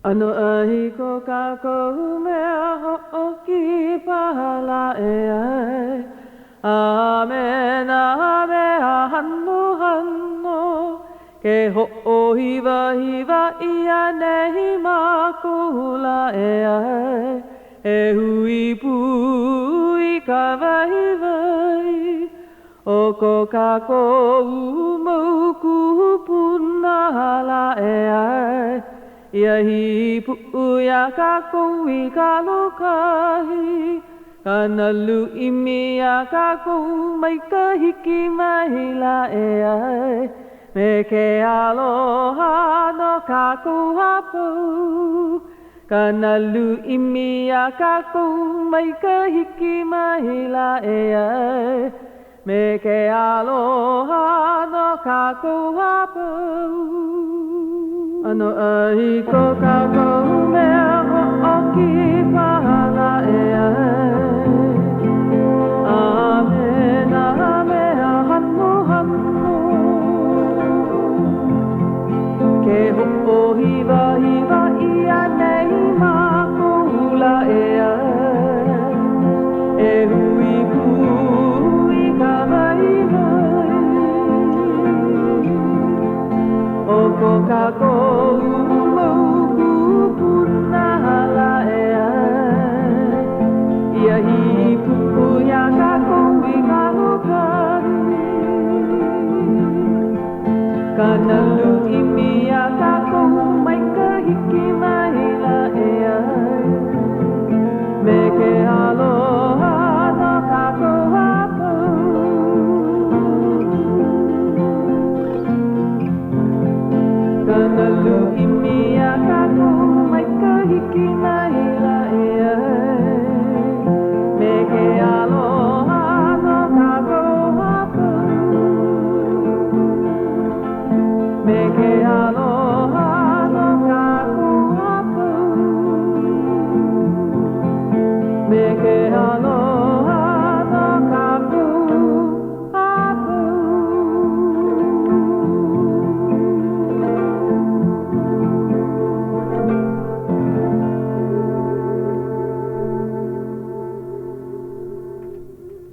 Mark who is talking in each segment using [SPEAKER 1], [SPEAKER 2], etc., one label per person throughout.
[SPEAKER 1] ʻAnoʻai ko kākou mea hoʻokipa lā ʻeā, A me nā mea hanohano, Ke hoʻohiwahiwa ʻia nei mākou lā ʻeā, E hui pū i ka waiwai o ko kākou mau kūpuna lā ʻeā, Ia hīpuʻu iā kākou i ka lōkahi, Ka nalu ʻimi iā kākou mai ka hiki mai lā ʻeā, Me ke aloha no kākou a pau, Ka nalu ʻimi iā kākou mai ka hiki mai lā ʻeā, Me ke aloha no kākou a pau. ʻAnoʻai ko kākou mea hoʻokipa lā ʻeā, A me nā mea hanohano. Ke hoʻohiwahiwa ʻia nei mākou lā ʻeā, E hui pū i ka waiwai o ko kākou mau kūpuna lā ʻeā, Ia hīpuʻu iā kākou i ka lōkahi. Ka nalu ʻimi iā kākou mai ka hiki mai lā ʻeā, Me ke aloha no kākou a pau. Ka nalu ʻimi iā kākou mai ka hiki mai lā ʻeā, Me ke aloha no kākou a pau. Me ke aloha no kākou a pau. Me ke aloha no kākou a pau.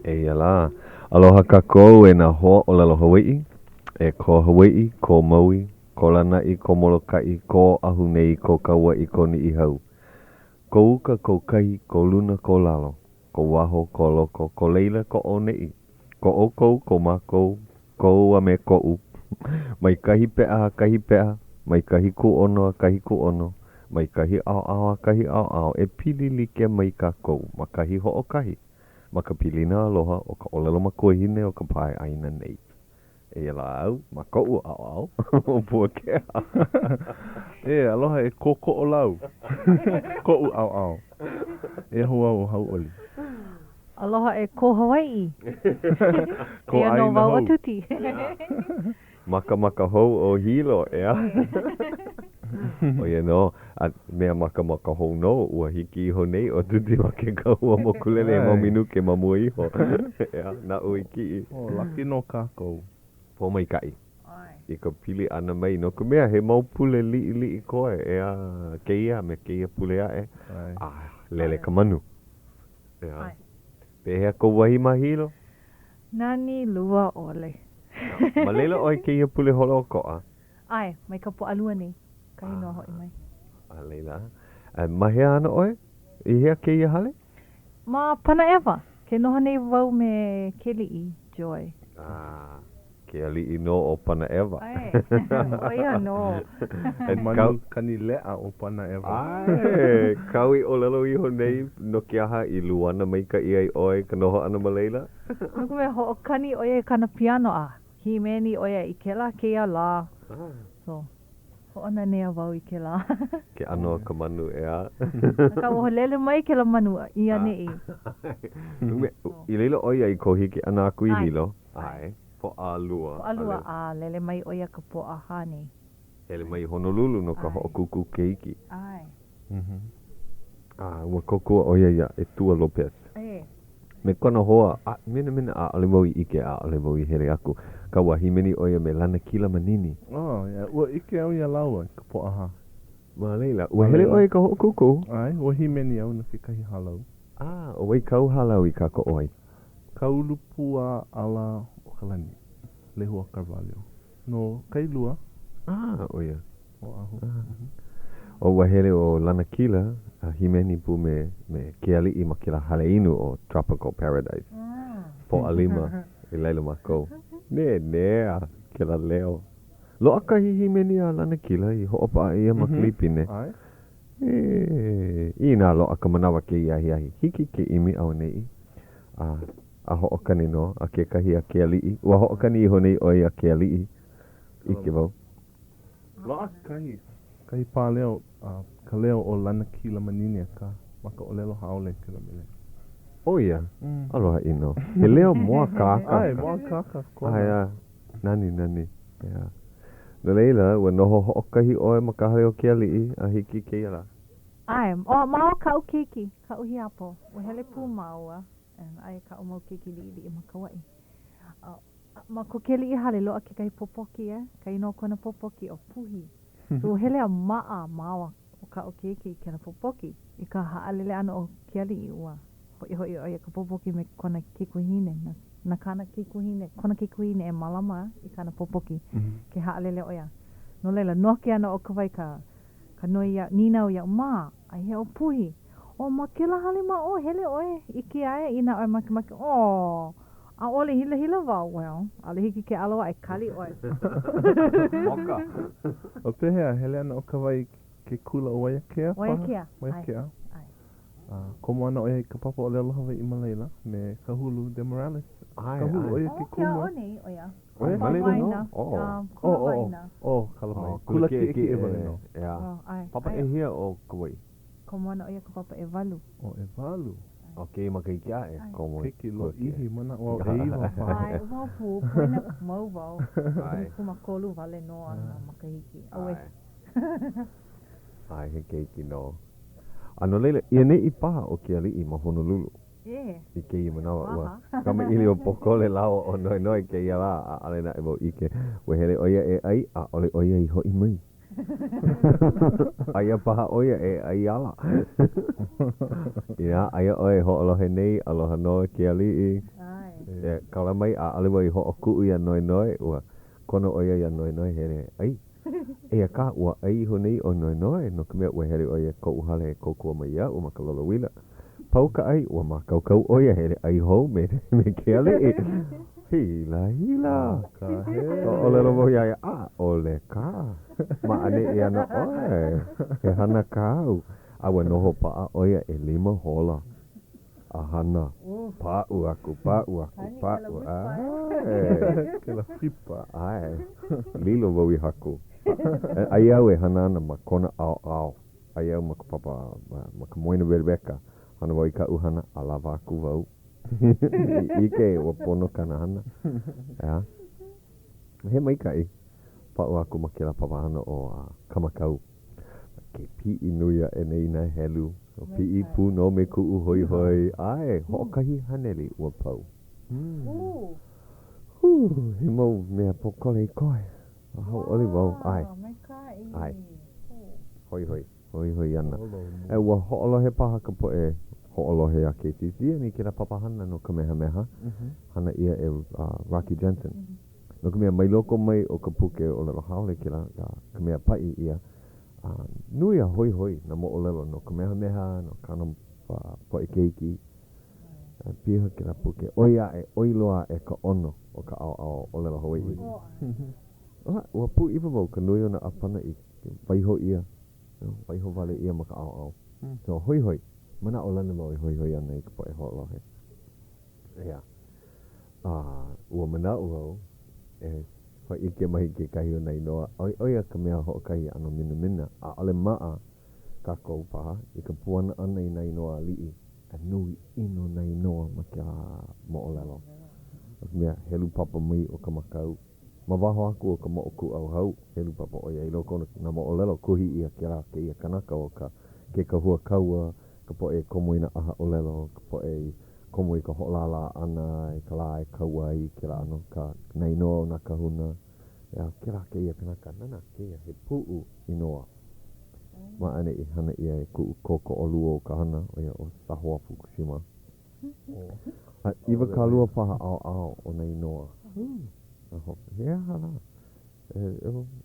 [SPEAKER 2] Eia lā. Aloha kākou e nā hoa ʻōlelo Hawaiʻi. E ko Hawaiʻi, ko Maui, ko Lānaʻi, ko Molokaʻi, ko Oʻahu nei, ko Kauaʻi, ko Niʻihau. Ko uka, ko kai, ko luna, ko lalo, ko waho, ko loko, ko laila, ko ʻoneʻi, ko ʻoukou, ko mākou, kou a me koʻu. Mai kahi peʻa a kahi peʻa, mai kahi kūʻono a kahi kūʻono, mai kahi ʻaoʻao a kahi ʻaoʻao e pili like mai kākou ma kahi hoʻokahi ma ka pilina aloha o ka ʻōlelo makuahine o ka pae ʻāina nei. Eia lā au ma koʻu ʻaoʻao ʻo Puakea.
[SPEAKER 3] E aloha e ko Koʻolau, koʻu ʻaoʻao. Eia hou au ʻo Hauʻoli.
[SPEAKER 4] Aloha e ko Hawaiʻi.
[SPEAKER 3] Ko
[SPEAKER 4] Eia nō
[SPEAKER 3] ʻāina
[SPEAKER 4] wau ʻo
[SPEAKER 3] hou.
[SPEAKER 4] Tuti.
[SPEAKER 2] Makamaka hou ʻo Hilo, ʻeā? ʻO ia nō, a mea makamaka hou nō, ua hiki iho nei ʻo Tuti ma ke kahua mokulele he mau minuke ma mua iho, ʻeā, naʻu i kiʻi.
[SPEAKER 3] Oh, laki nō kākou.
[SPEAKER 2] Pōmaikaʻi i ka pili ʻana mai, no ka mea, he mau pule liʻiliʻi koe, ʻeā, kēia me kēia pule aʻe, a lele ka manu, ʻeā. Pehea kou wahi ma Hilo?
[SPEAKER 4] Nani lua ʻole.
[SPEAKER 2] Ma laila ʻoe kēia pule holoʻokoʻa?
[SPEAKER 4] ʻAe, mai ka Pōʻalua nei kahi nō hoʻi mai.
[SPEAKER 2] A laila, ma hea ana ʻoe? I hea kēia hale?
[SPEAKER 4] Ma Panaʻewa. Ke noho nei wau me Keliʻi Joy.
[SPEAKER 2] Ah, ke aliʻi nō o Panaʻewa.
[SPEAKER 4] ʻAe, ʻo ia nō.
[SPEAKER 3] He manu kani leʻa ʻo Panaʻewa.
[SPEAKER 2] ʻAe, kāu i ʻōlelo iho nei no ke aha i luana maikaʻi ai ʻoe i ka noho ʻana ma laila?
[SPEAKER 4] No ka mea, hoʻokani ʻo ia i kāna piano a hīmeni ʻo ia i kēlā kēia lā. So, hoʻonanea wau i kēlā.
[SPEAKER 2] Ke ʻano o ka manu, ʻeā?
[SPEAKER 4] Akā, ua lele mai kēlā manu i ʻaneʻi.
[SPEAKER 2] I laila ʻo ia i kou hiki ʻana aku i Hilo. ʻAe. Pōʻalua.
[SPEAKER 4] Pōʻalua, a lele mai ʻo ia ka Pōʻahā nei.
[SPEAKER 2] Hele mai i Honolulu no ka hoʻokūkū keiki.
[SPEAKER 4] ʻAe.
[SPEAKER 2] A ua kōkua ʻo ia iā Etua Lopez. Me kona hoa, a minamina ʻaʻole wau i ʻike, ʻaʻole wau i hele aku. Akā ua hīmeni ʻo ia me Lanakila Manini.
[SPEAKER 3] Oh, yeah. Ua ʻike au iā lāua i ka Pōʻahā.
[SPEAKER 2] Ma laila, ua hele ʻoe i ka hoʻokūkū?
[SPEAKER 3] ʻAe, ua hīmeni au no kekahi hālau.
[SPEAKER 2] A, ʻo wai kāu hālau i kākoʻo ai?
[SPEAKER 3] Ka Ulu Pua ʻAla o ka Lani, Lehua Carvalho. No Kailua.
[SPEAKER 2] A, ʻo ia.
[SPEAKER 3] Oʻahu.
[SPEAKER 2] ʻO ua hele ʻo Lanakila a hīmeni pū me, me ke aliʻi ma kēlā hale inu ʻo Tropical Paradise. Pōʻalima i laila mākou. Nenea kēlā leo. Loaʻa kahi hīmeni a Lanakila i hoʻopaʻa ʻia ma Pilipine.
[SPEAKER 3] ʻAe.
[SPEAKER 2] E, inā loaʻa ka manawa kēia ahiahi, hiki ke ʻimi auaneʻi a, a hoʻokani nō a kekahi a ke aliʻi. Ua hoʻokani iho nei ʻoe iā ke aliʻi. ʻIke wau.
[SPEAKER 3] Loaʻa kahi, kahi pāleo, a ka leo o Lanakila Manini akā ma ka ʻōlelo haole kēlā mele.
[SPEAKER 2] ʻO ia? Aloha ʻino. He leo mōakāka.
[SPEAKER 3] ʻAe, mōakāka kona.
[SPEAKER 2] ʻAe, ʻae. Nani, nani. ʻEā. No laila, ua noho hoʻokahi ʻoe ma ka hale o ke aliʻi a hiki i kēia lā?
[SPEAKER 4] ʻAe, ʻo māua kaʻu keiki, kaʻu hiapo, ua hele pū māua, and aia kaʻu mau keiki liʻiliʻi ma Kauaʻi. A ma ko ke aliʻi hale, loaʻa kekahi popoki, eh, ka inoa o kona popoki ʻo Puhi. So ua hele a maʻa māua ʻo kaʻu keiki i kēlā popoki. I ka haʻalele ʻana o ke aliʻi, ua hoʻihoʻi ʻo ia ka popoki me kona kaikuahine, na, na kāna kaikuahine, kona kaikuahine e mālama i kāna popoki ke haʻalele ʻo ia. No laila, noke ana ʻo Kawai ka, ka noi ia, nīnau iaʻu, Ma, ai hea ʻo Puhi? ʻO ma kēlā hale ma ʻō, hele ʻoe, ʻike aʻe inā ʻoe makemake, ʻO, ʻaʻole hilahila wau, well, ʻaʻole hiki ke ʻalo aʻe, kali ʻoe.
[SPEAKER 2] Moka.
[SPEAKER 3] ʻO pehea, hele ana ʻo Kawai i ke kula ʻo Waiakea paha?
[SPEAKER 4] Waiakea, ʻae.
[SPEAKER 3] Waiakea.
[SPEAKER 4] ʻAe.
[SPEAKER 3] A komo ana ʻo ia i ka papa ʻōlelo Hawaiʻi ma laila me Kahulu de Morales.
[SPEAKER 2] ʻAe,
[SPEAKER 3] Kahulu,
[SPEAKER 2] ʻae.
[SPEAKER 3] ʻo ia ke
[SPEAKER 4] ʻO ke
[SPEAKER 3] kumu.
[SPEAKER 4] aʻo nei ʻo ia.
[SPEAKER 2] ʻO ia
[SPEAKER 4] Papa
[SPEAKER 2] ma laila nō?
[SPEAKER 4] waena.
[SPEAKER 2] ʻO.
[SPEAKER 4] Kula waena.
[SPEAKER 3] ʻO, kala mai.
[SPEAKER 2] ʻO,
[SPEAKER 3] Kula kiʻekiʻe wale nō.
[SPEAKER 2] ʻEā.
[SPEAKER 4] ʻO, ʻae.
[SPEAKER 2] Papa ʻehia ʻo Kawai?
[SPEAKER 4] Komo ana ʻo ia ka papa ʻewalu.
[SPEAKER 3] ʻO ʻewalu.
[SPEAKER 2] ʻO kēia makahiki aʻe, komo i
[SPEAKER 3] Keiki lōʻihi, manaʻo au ʻeiwa paha.
[SPEAKER 4] ʻAe, ua pū, poina mau wau. 13 wale nō a nā makahiki. ʻAuē.
[SPEAKER 2] ʻAe, he keiki nō. A no laila, i ʻaneʻi paha ʻo ke aliʻi ma Honolulu.
[SPEAKER 4] E.
[SPEAKER 2] I kēia manawa, ua kamaʻilio pōkole lāua ʻo Noenoe kēia lā, ʻaʻole naʻe wau ʻike. Ua hele ʻo ia e ʻai, ʻaʻole ʻo ia i hoʻi mai. Aia paha ʻo ia e ʻai ala. Inā aia ʻoe e hoʻolohe nei, aloha nō e ke aliʻi. E kala mai, ʻaʻole wau i hoʻokuʻu iā Noenoe, ua kono ʻo ia iā Noenoe hele e ʻai. Eia kā, ua ʻai iho nei ʻo Noenoe, no ka mea, ua hele ʻo ia i koʻu hale e kōkua mai iaʻu ma ka lolouila. Pau ka ʻai, ua mākaukau ʻo ia hele ʻai hou me, me ke aliʻi. Hilahila! ʻŌlelo wau iā ia, ʻAʻole kā. Ma ʻaneʻi ana ʻoe. He hana kāu. A ua noho paʻa ʻo ia ʻelima hola a hana. Paʻu aku, paʻu aku, paʻu. ʻAe.
[SPEAKER 3] Kēlā whipa.
[SPEAKER 2] ʻAe. Lilo wau i haku. Aia au e hana ana ma kona ʻaoʻao. Aia au ma ka papa, ma ka moena welueka. Hana wau i kaʻu hana, ʻalawa aku wau. I ʻike ua pono kāna hana. ʻEā. He maikaʻi. Paʻu aku ma kēlā papahana ʻo Kamakau. Ke piʻi nui aʻe nei nā helu. Piʻi pū nō me kuʻu hoihoi. ʻAe, 100 ua pau. Hū, he mau mea pōkole i koe. A hauʻoli wau, ʻae. ʻAe. Hoihoi, hoihoi ana. E, ua hoʻolohe paha ka poʻe hoʻolohe a KCCN i kēlā papahana no Kamehameha, hana ʻia e Rocky Jensen. No ka mea, mai loko mai o ka puke ʻōlelo haole kēlā, ka mea paʻi ʻia, a nui a hoihoi nā moʻolelo no Kamehameha, no kāna poʻe keiki. Piha kēlā puke. ʻOi aʻe, ʻoi loa aʻe ka ʻono o ka ʻaoʻao ʻōlelo Hawaiʻi. Ua pūʻiwa wau ka nui o nā ʻāpana i waiho ʻia, waiho wale ʻia ma ka ʻaoʻao. So, hoihoi. Manaʻolana wau e hoihoi ana i ka poʻe hoʻolohe. ʻEā. A ua manaʻo wau e hōʻike mai kekahi o nā inoa, ʻo ia ka mea hoʻokahi ʻano minamina, ʻaʻole maʻa kākou paha i ka puana ʻana i nā inoa aliʻi, a nui ʻino nā inoa ma kēlā moʻolelo. No ka mea, helu papa mai ʻo Kamakau. Ma waho aku o ka moʻokūʻauhau, helu papa ʻo ia i loko o nā moʻolelo, kuhi ʻia kēlā kēia kanaka ʻo ka ke kahua kaua, ka poʻe i komo i nā ʻaha ʻōlelo, ka poʻe i komo i ka hoʻolālā ʻana i ka lā e kaua ai i kēlā ʻano, ka nā inoa o nā kahuna, ʻeā, kēlā kēia kanaka, nānā kēia, he puʻu inoa. Ma ʻaneʻi hana ʻia e kuʻu kōkoʻolua o ka hana, ʻo ia ʻo Sahoa Fukushima. A 20 paha ʻaoʻao o nā inoa. A hope, he aha lā? E,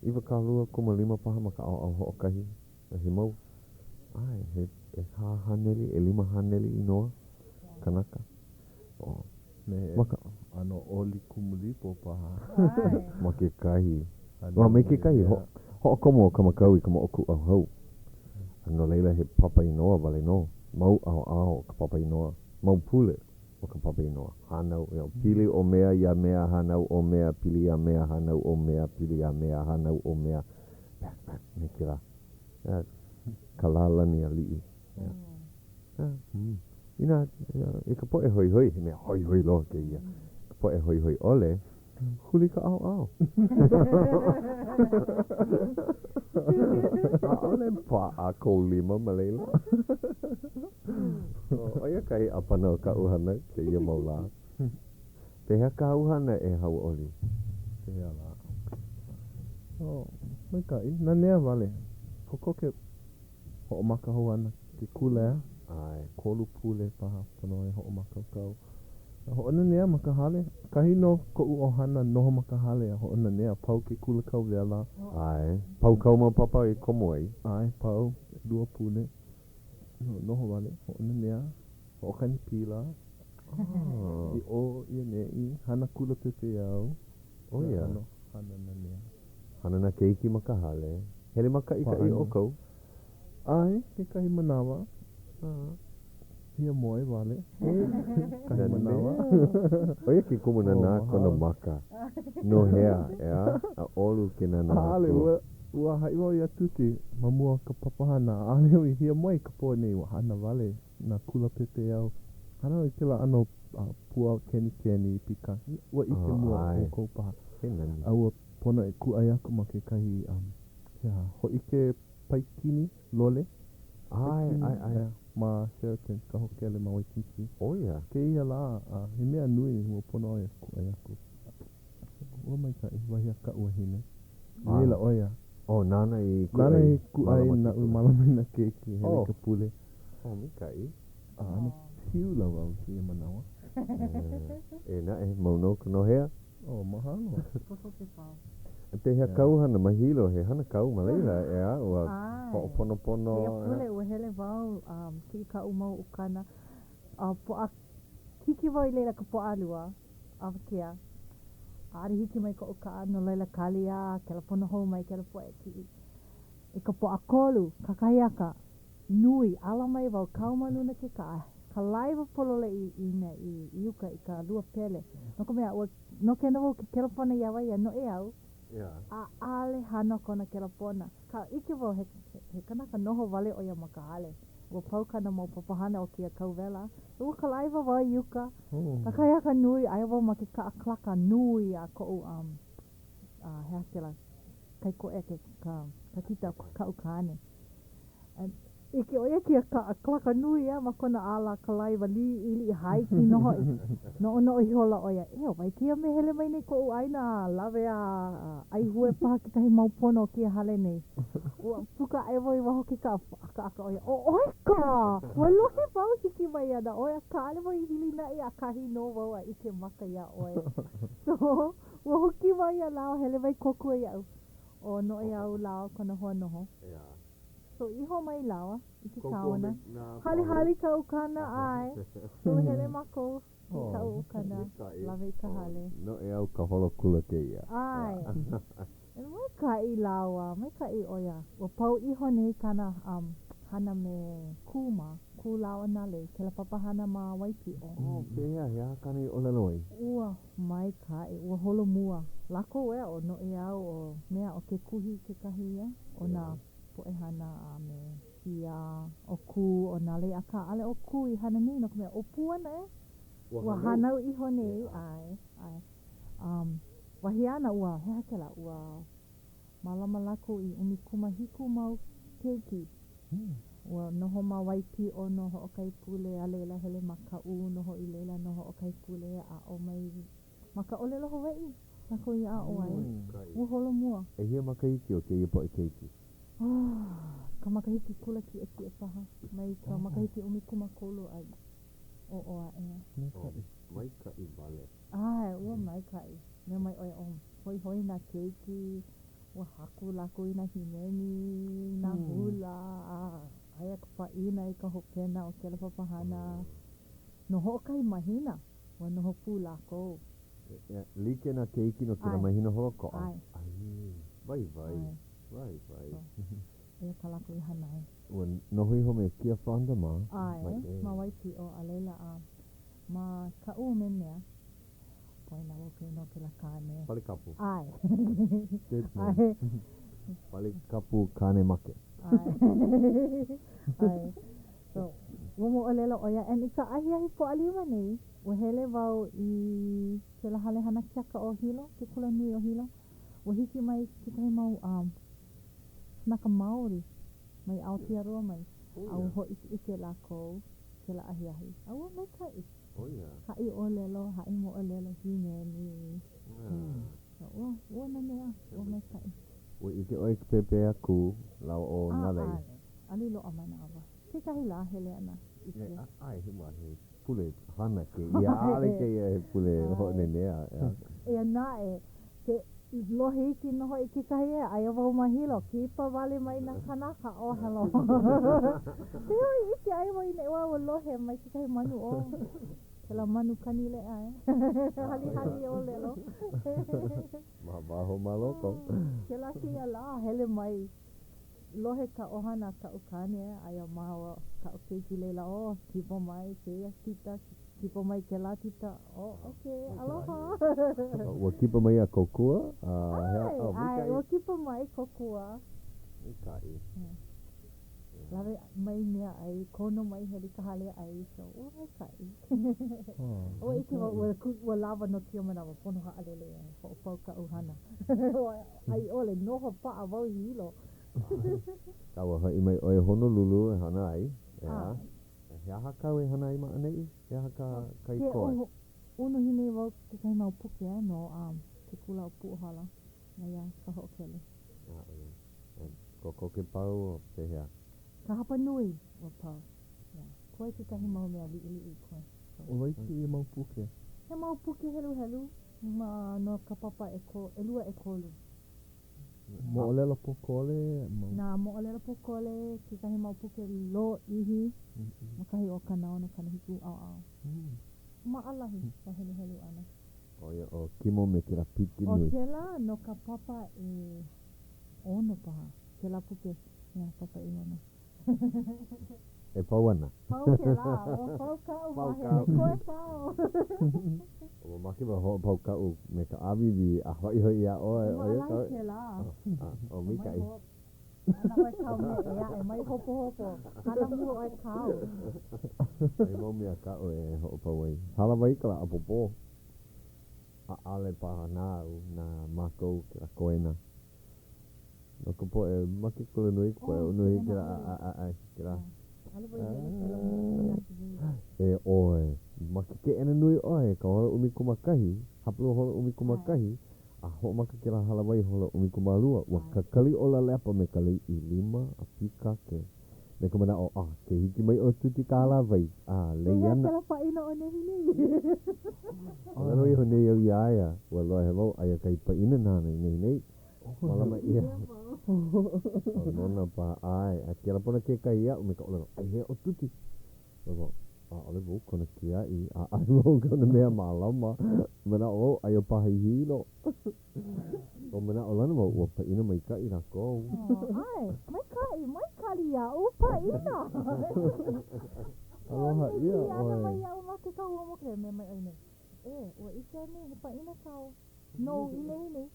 [SPEAKER 2] 25 paha ma ka ʻaoʻao hoʻokahi. A he mau, ʻae, he 400, 500 inoa kanaka. Oh.
[SPEAKER 3] Me he
[SPEAKER 2] Ma ka
[SPEAKER 3] ʻano oli Kumulipo paha.
[SPEAKER 2] Ma kekahi. Well, me kekahi, ho, hoʻokomo ʻo Kamakau i ka moʻokūʻauhau. A no laila, he papa inoa wale nō. Mau ʻaoʻao o ka papa inoa. Mau pule o ka papa inoa. Hānau, you know, pili ʻo mea iā mea, hānau ʻo mea, pili iā mea, hānau ʻo mea, pili iā mea, hānau ʻo mea. Me kēlā. Ka lālani aliʻi. Yeah. Inā, i ka poʻe hoihoi, he mea hoihoi loa kēia. Ka poʻe hoihoi ʻole, huli ka ʻaoʻao. ʻAʻole paʻa kou lima ma laila. ʻO ia kahi ʻāpana o kaʻu hana kēia mau lā. Pehea kāu hana e Hauʻoli?
[SPEAKER 3] Pehea lā? Oh, maikaʻi. Nanea wale. Kokoke Hoʻomaka hou ana ke kula, ʻeā?
[SPEAKER 2] ʻAe.
[SPEAKER 3] ʻEkolu pule paha pono e hoʻomākaukau. A hoʻonanea ma ka hale. ʻAkahi nō koʻu ʻohana noho ma ka hale a hoʻonanea. Pau ke kula kauwela.
[SPEAKER 2] ʻAe. Pau kāu mau papa i komo ai?
[SPEAKER 3] ʻAe, pau. ʻElua pule. Noho wale, hoʻonanea, hoʻokani pila. I ʻō i ʻaneʻi, hana kula pepeiao.
[SPEAKER 2] ʻO ia.
[SPEAKER 3] Hana nanea.
[SPEAKER 2] Hana nā keiki ma ka hale. Hele mākaʻikaʻi ʻoukou?
[SPEAKER 3] ʻAe, kekahi manawa. Hiamoe wale. Kekahi manawa.
[SPEAKER 2] ʻO ia ke kumu nānā kona maka. No hea, ʻeā? A ʻolu ke nānā aku.
[SPEAKER 3] ʻAʻole, ua, ua haʻi wau iā Tuti ma mua o ka papahana, ʻaʻole au i hiamoe i ka pō nei, ua hana wale nā kula pepeiao. Hana au i kēlā ʻano pua kenikeni pika. Ua ʻike mua ʻoukou paha.
[SPEAKER 2] He nani.
[SPEAKER 3] A ua pono e kūʻai aku ma kekahi, he aha, hōʻike paikini, lole?
[SPEAKER 2] ʻAe, ʻae, ʻae.
[SPEAKER 3] Ma Sheraton, ka hōkele ma Waikīkī.
[SPEAKER 2] ʻO ia.
[SPEAKER 3] Kēia lā, a he mea nui, ua pono au e kūʻai aku. Ua maikaʻi, wahi a kaʻu wahine. I laila ʻo ia.
[SPEAKER 2] Oh, nāna i kūʻai.
[SPEAKER 3] Nāna i kūʻai naʻu mālama i nā keiki, hele i ka pule.
[SPEAKER 2] Oh, maikaʻi.
[SPEAKER 3] A ʻano piula wau i kēia manawa.
[SPEAKER 2] Eia naʻe, mau nō ka nohea.
[SPEAKER 3] Oh, mahalo.
[SPEAKER 2] Pehea kāu hana ma Hilo, he hana kāu ma laila, ʻeā, ua hoʻoponopono.
[SPEAKER 4] Kēia pule, ua hele wau a kiʻi kaʻu mau ukana. A poʻa, hiki wau i laila ka Pōʻalua, awakea. ʻAʻole hiki mai koʻu kaʻa, no laila kali a kelepona hou mai kēlā poʻe kiʻi. I ka Pōʻakolu, kakahiaka nui, ala mai wau, kau ma luna ke kaʻa, kalaiwa pololei i i, i uka i ka lua pele. No ka mea, ua noke ana wau ke kelepona iā wai iā Noʻeau, ʻaʻole hana kona kelepona. Akā ʻike wau he, he kanaka noho wale ʻo ia ma ka hale. Ua pau kāna mau papahana o kēia kau wela. Ua kalaiwa wau i uka. Kakahiaka nui, aia wau ma ke kaʻa kalaka nui a koʻu, um, a he aha kēlā, kaikoʻeke, ke, ka, ka tita o kaʻu kāne. And ʻike ʻo ia kēia kaʻa kalaka nui a ma kona ala kalaiwa liʻiliʻi hāiki nō hoʻi. Noʻonoʻo ihola ʻo ia, e, ʻo wai kēia mea hele mai nei koʻu ʻāina a lawe a ʻaihue paha kekahi mau pono o kēia hale nei. Ua puka aʻe wau i waho ke kaʻa, ʻakaʻaka ʻo ia, ʻo ʻoe kā! Ua lohe wau hiki mai ana ʻoe, akā ʻaʻole wau i hilinaʻi ʻakahi nō wau a ʻike maka iā ʻoe. So, ua huki wau iā lāua, hele mai kōkua iaʻu. ʻO Noʻeau lāua kona hoa noho. So iho mai lāua i ke kaona. Halihali ka ukana, ʻae. So hele mākou i kaʻu ukana, lawe i ka hale.
[SPEAKER 2] Noʻeau ka holo kula kēia.
[SPEAKER 4] ʻAe. Maikaʻi lāua, maikaʻi ʻo ia. Ua pau iho nei kāna um, hana me Kū mā, Kū lāua nā lei, kēlā papahana ma Waipiʻo.
[SPEAKER 2] Oh, pehea, he aha kāna i ʻōlelo ai?
[SPEAKER 4] Ua maikaʻi, ua holomua lākou ʻeā, ʻo Noʻeau, ʻo mea, ʻo Kekuhi kekahi ia, ʻo nā poʻe hana a me Kia, ʻo Kū, ʻo Nā Lei, akā ʻaʻole ʻo Kū i hana nei no ka mea, ʻo Puana ʻeā, ua hānau iho nei, ʻae, ʻae. Um, wahi āna, ua, he aha kēlā, ua mālama lākou i 17 mau keiki. Ua noho ma Waipiʻo no hoʻokahi pule, a laila hele ma Kaʻū, noho i laila no hoʻokahi pule, aʻo mai ma ka ʻōlelo Hawaiʻi lākou i aʻo ai. Ua holomua.
[SPEAKER 2] ʻEhia makahiki o kēia poʻe keiki?
[SPEAKER 4] Oh, ka makahiki kula kiʻekiʻe paha, mai ka makahiki 13 a i ʻōʻō aʻe.
[SPEAKER 3] Maikaʻi.
[SPEAKER 2] Maikaʻi wale.
[SPEAKER 4] ʻAe, ua maikaʻi. Mea mai ʻo ia, oh, hoihoi nā keiki, ua haku lākou i nā hīmeni, nā hula, a aia ka pāʻina i ka hopena o kēlā papahana. No hoʻokahi mahina, ua noho pū lākou.
[SPEAKER 2] Like nā keiki no kēlā mahina holoʻokoʻa?
[SPEAKER 4] ʻAe.
[SPEAKER 2] ʻAe. Waiwai. Waiwai.
[SPEAKER 4] Eia kā lākou i hana ai.
[SPEAKER 2] Ua noho iho me Kia Fonda mā?
[SPEAKER 4] ʻAe, ma Waipiʻo, a laila, a ma Kaʻū me mea. Poina wau ka inoa o kēlā kāne.
[SPEAKER 2] Palikapu.
[SPEAKER 4] ʻAe.
[SPEAKER 2] ʻAe. Palikapu kāne make.
[SPEAKER 4] ʻAe. ʻAe. So, ua moʻolelo ʻo ia, and i ka ahiahi Pōʻalima nei, ua hele wau i kēlā hale hana keaka o Hilo, ke kula nui o Hilo. Ua hiki mai kekahi mau um, kanaka Maori mai Aotearoa mai, a ua hōʻikeʻike lākou kēlā ahiahi, a ua maikaʻi. Haʻi ʻōlelo, haʻi moʻolelo, hīmeni. So, ua, ua nanea, ua maikaʻi.
[SPEAKER 2] Ua ʻike ʻoe i ka pēpē a Kū lāua ʻo Nalei?
[SPEAKER 4] ʻAʻole. ʻAʻole i loaʻa mai nā ʻawa. Kekahi lā hele ana ʻike.
[SPEAKER 2] ʻAe, he wā, he pule hana kēia. ʻAʻole kēia he pule hoʻonenea.
[SPEAKER 4] Eia naʻe, ke lohe iki nō hoʻi kekahi e, aia wau ma Hilo, kipa wale mai nā kānaka, oh hello. Pehea i ʻike ai wau i nei ua lohe mai kekahi manu ʻo kēlā manu kanileʻa e. Halihali ʻōlelo.
[SPEAKER 2] Ma waho ma loko.
[SPEAKER 4] Kēlā kēia lā hele mai lohe ka ʻohana kaʻu kāne aia māua kaʻu keiki laila oh kipa mai kēia tita kipa mai kēlā tita oh okay aloha.
[SPEAKER 2] Ua kipa mai a kōkua?
[SPEAKER 4] ʻAe, ʻae, ua kipa mai kōkua.
[SPEAKER 2] Maikaʻi.
[SPEAKER 4] Lawe mai mea ʻai, kono mai hele i ka hale ʻai, so ua maikaʻi. Ua ʻike wau ua, ua lawa no kēia manawa, pono haʻalele e hoʻopau kaʻu hana. A i ʻole, noho paʻa wau i Hilo.
[SPEAKER 2] A ua hoʻi mai ʻoe i Honolulu e hana ai, ʻeā? He aha kāu e hana ai ma ʻaneʻi? He aha ka, ka i koe?
[SPEAKER 4] Ke unuhi nei wau kekahi mau puke no ke kula o Puʻuhala, aia ka hoʻokele.
[SPEAKER 2] A, ʻo ia. E kokoke pau o pehea?
[SPEAKER 4] Ka hapa nui ua pau. Yeah. Koe kekahi mau mea liʻiliʻi koe.
[SPEAKER 3] ʻO wai kēia mau puke?
[SPEAKER 4] He mau puke heluhelu ma no ka papa ʻeko, ʻelua ʻekolu.
[SPEAKER 3] Moʻolelo pōkole, mau.
[SPEAKER 4] Nā moʻolelo pōkole, kekahi mau puke lōʻihi ma kahi o 60, 70 ʻaoʻao. Maʻalahi ka heluhelu ʻana.
[SPEAKER 2] ʻO ia ʻo Kimo me kēlā piki
[SPEAKER 4] ʻO
[SPEAKER 2] nui.
[SPEAKER 4] kēlā no ka papa ʻeono paha. Kēlā puke, yeah, papa ʻeono.
[SPEAKER 2] E pau ana.
[SPEAKER 4] Pau kēlā, ua pau kaʻu māhele, koe kāu.
[SPEAKER 2] Ua make wau hoʻopau kaʻu me ka ʻāwīwī a hoʻihoʻi iā ʻoe, ʻo ia
[SPEAKER 4] maʻalahi kēlā.
[SPEAKER 2] ʻO maikaʻi.
[SPEAKER 4] Hana ʻoe kāu mea ʻē aʻe, mai hopohopo. Hana mua ʻoe kāu.
[SPEAKER 2] He mau mea kaʻu e hoʻopau ai. Hālāwai ka lā ʻapōpō. ʻAʻole paha nāu, na mākou kēlā koena. No ka poʻe ma ke kula nui, ka poʻe unuhi kēlā ʻaʻaʻaʻaʻae kēlā. E ʻoe, ma ke keʻena nui ʻoe, ka hola 11, hapalua hola 11, a hoʻomaka kēlā hālāwai hola 12, ua kakali ʻo Lalepa me ka lei ʻilima a pīkake, me ka manaʻo, ah, ke hiki mai ʻo Tuti ka hālāwai, a lei ana.
[SPEAKER 4] Pehea kēlā pāʻina o nehinei?
[SPEAKER 2] ʻŌlelo iho nei au iā ia, ua lohe wau, aia kahi pāʻina nāna i nehinei. Mālama ʻia. ʻO nona paha, ʻae, a kēlā pono kekahi iaʻu me ka ʻōlelo, ʻAi hea ʻo Tuti? ʻO wau, ʻAʻole wau kona kiaʻi, ʻaʻole wau kona mea mālama. Manaʻo wau, aia paha i Hilo. Ua manaʻolana wau, ua pāʻina maikaʻi lākou.
[SPEAKER 4] ʻAe, maikaʻi, mai kali iaʻu, pāʻina.
[SPEAKER 3] Aloha ʻia ʻoe.
[SPEAKER 4] Hana mai iaʻu ma ke kahua mokulele, mea mai ʻoe nei. E, ua ʻike anei he pāʻina kāu nou i nehinei?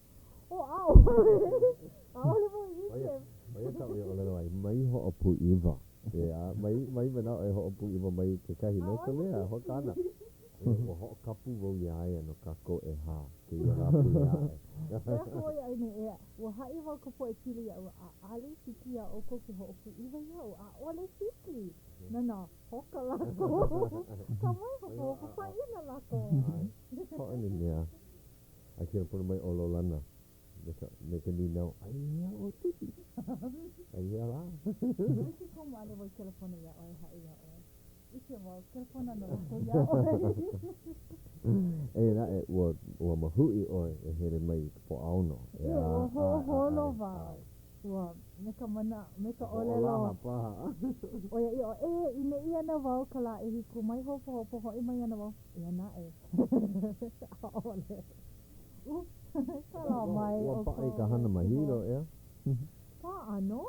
[SPEAKER 4] O, ʻaʻole. ʻAʻole wau i ʻike.
[SPEAKER 2] ʻO ia kaʻu i ʻōlelo ai, mai hoʻopūʻiwa. ʻEā, mai, mai manaʻo e hoʻopūʻiwa mai kekahi, no ka mea, hoʻokana. Ua hoʻokapu wau iā ia no kākou ʻehā kēia lāpule aʻe.
[SPEAKER 4] Mea aku ʻo ia nei, ʻEā, ua haʻi wau ka poʻe pili iaʻu, ʻaʻole hiki iā ʻoukou ke hoʻopūʻiwa iaʻu, ʻaʻole hiki. No, no, hoka lākou. Ka mai hopohopo pāʻina lākou.
[SPEAKER 2] Hoʻonenea. A kēia pono mai ʻo Lolana. Me ka, me ka nīnau, ai hea ʻo Tuti? Ai hea lā?
[SPEAKER 4] ʻO ke kumu ʻaʻole wau kelepona iā ʻoe, haʻi iā ʻoe. ʻIke wau, kelepona nō lākou iā ʻoe.
[SPEAKER 2] Eia naʻe, ua, ua mahuʻi ʻoe e hele mai i ka Pōʻaono,
[SPEAKER 4] ʻEā? ʻE, ua hoʻoholo wau. Ua, me ka mana, me ka ʻōlelo.
[SPEAKER 2] Hoʻolaha paha.
[SPEAKER 4] ʻOiaʻiʻo, ʻe, i neʻi ana wau ka lā ʻehiku, mai hopohopo, hoʻi mai ana wau. Eia naʻe. ʻAʻole. Oops. Kala mai
[SPEAKER 2] Ua paʻa i ka hana ma Hilo, ʻeā?
[SPEAKER 4] Paʻa nō.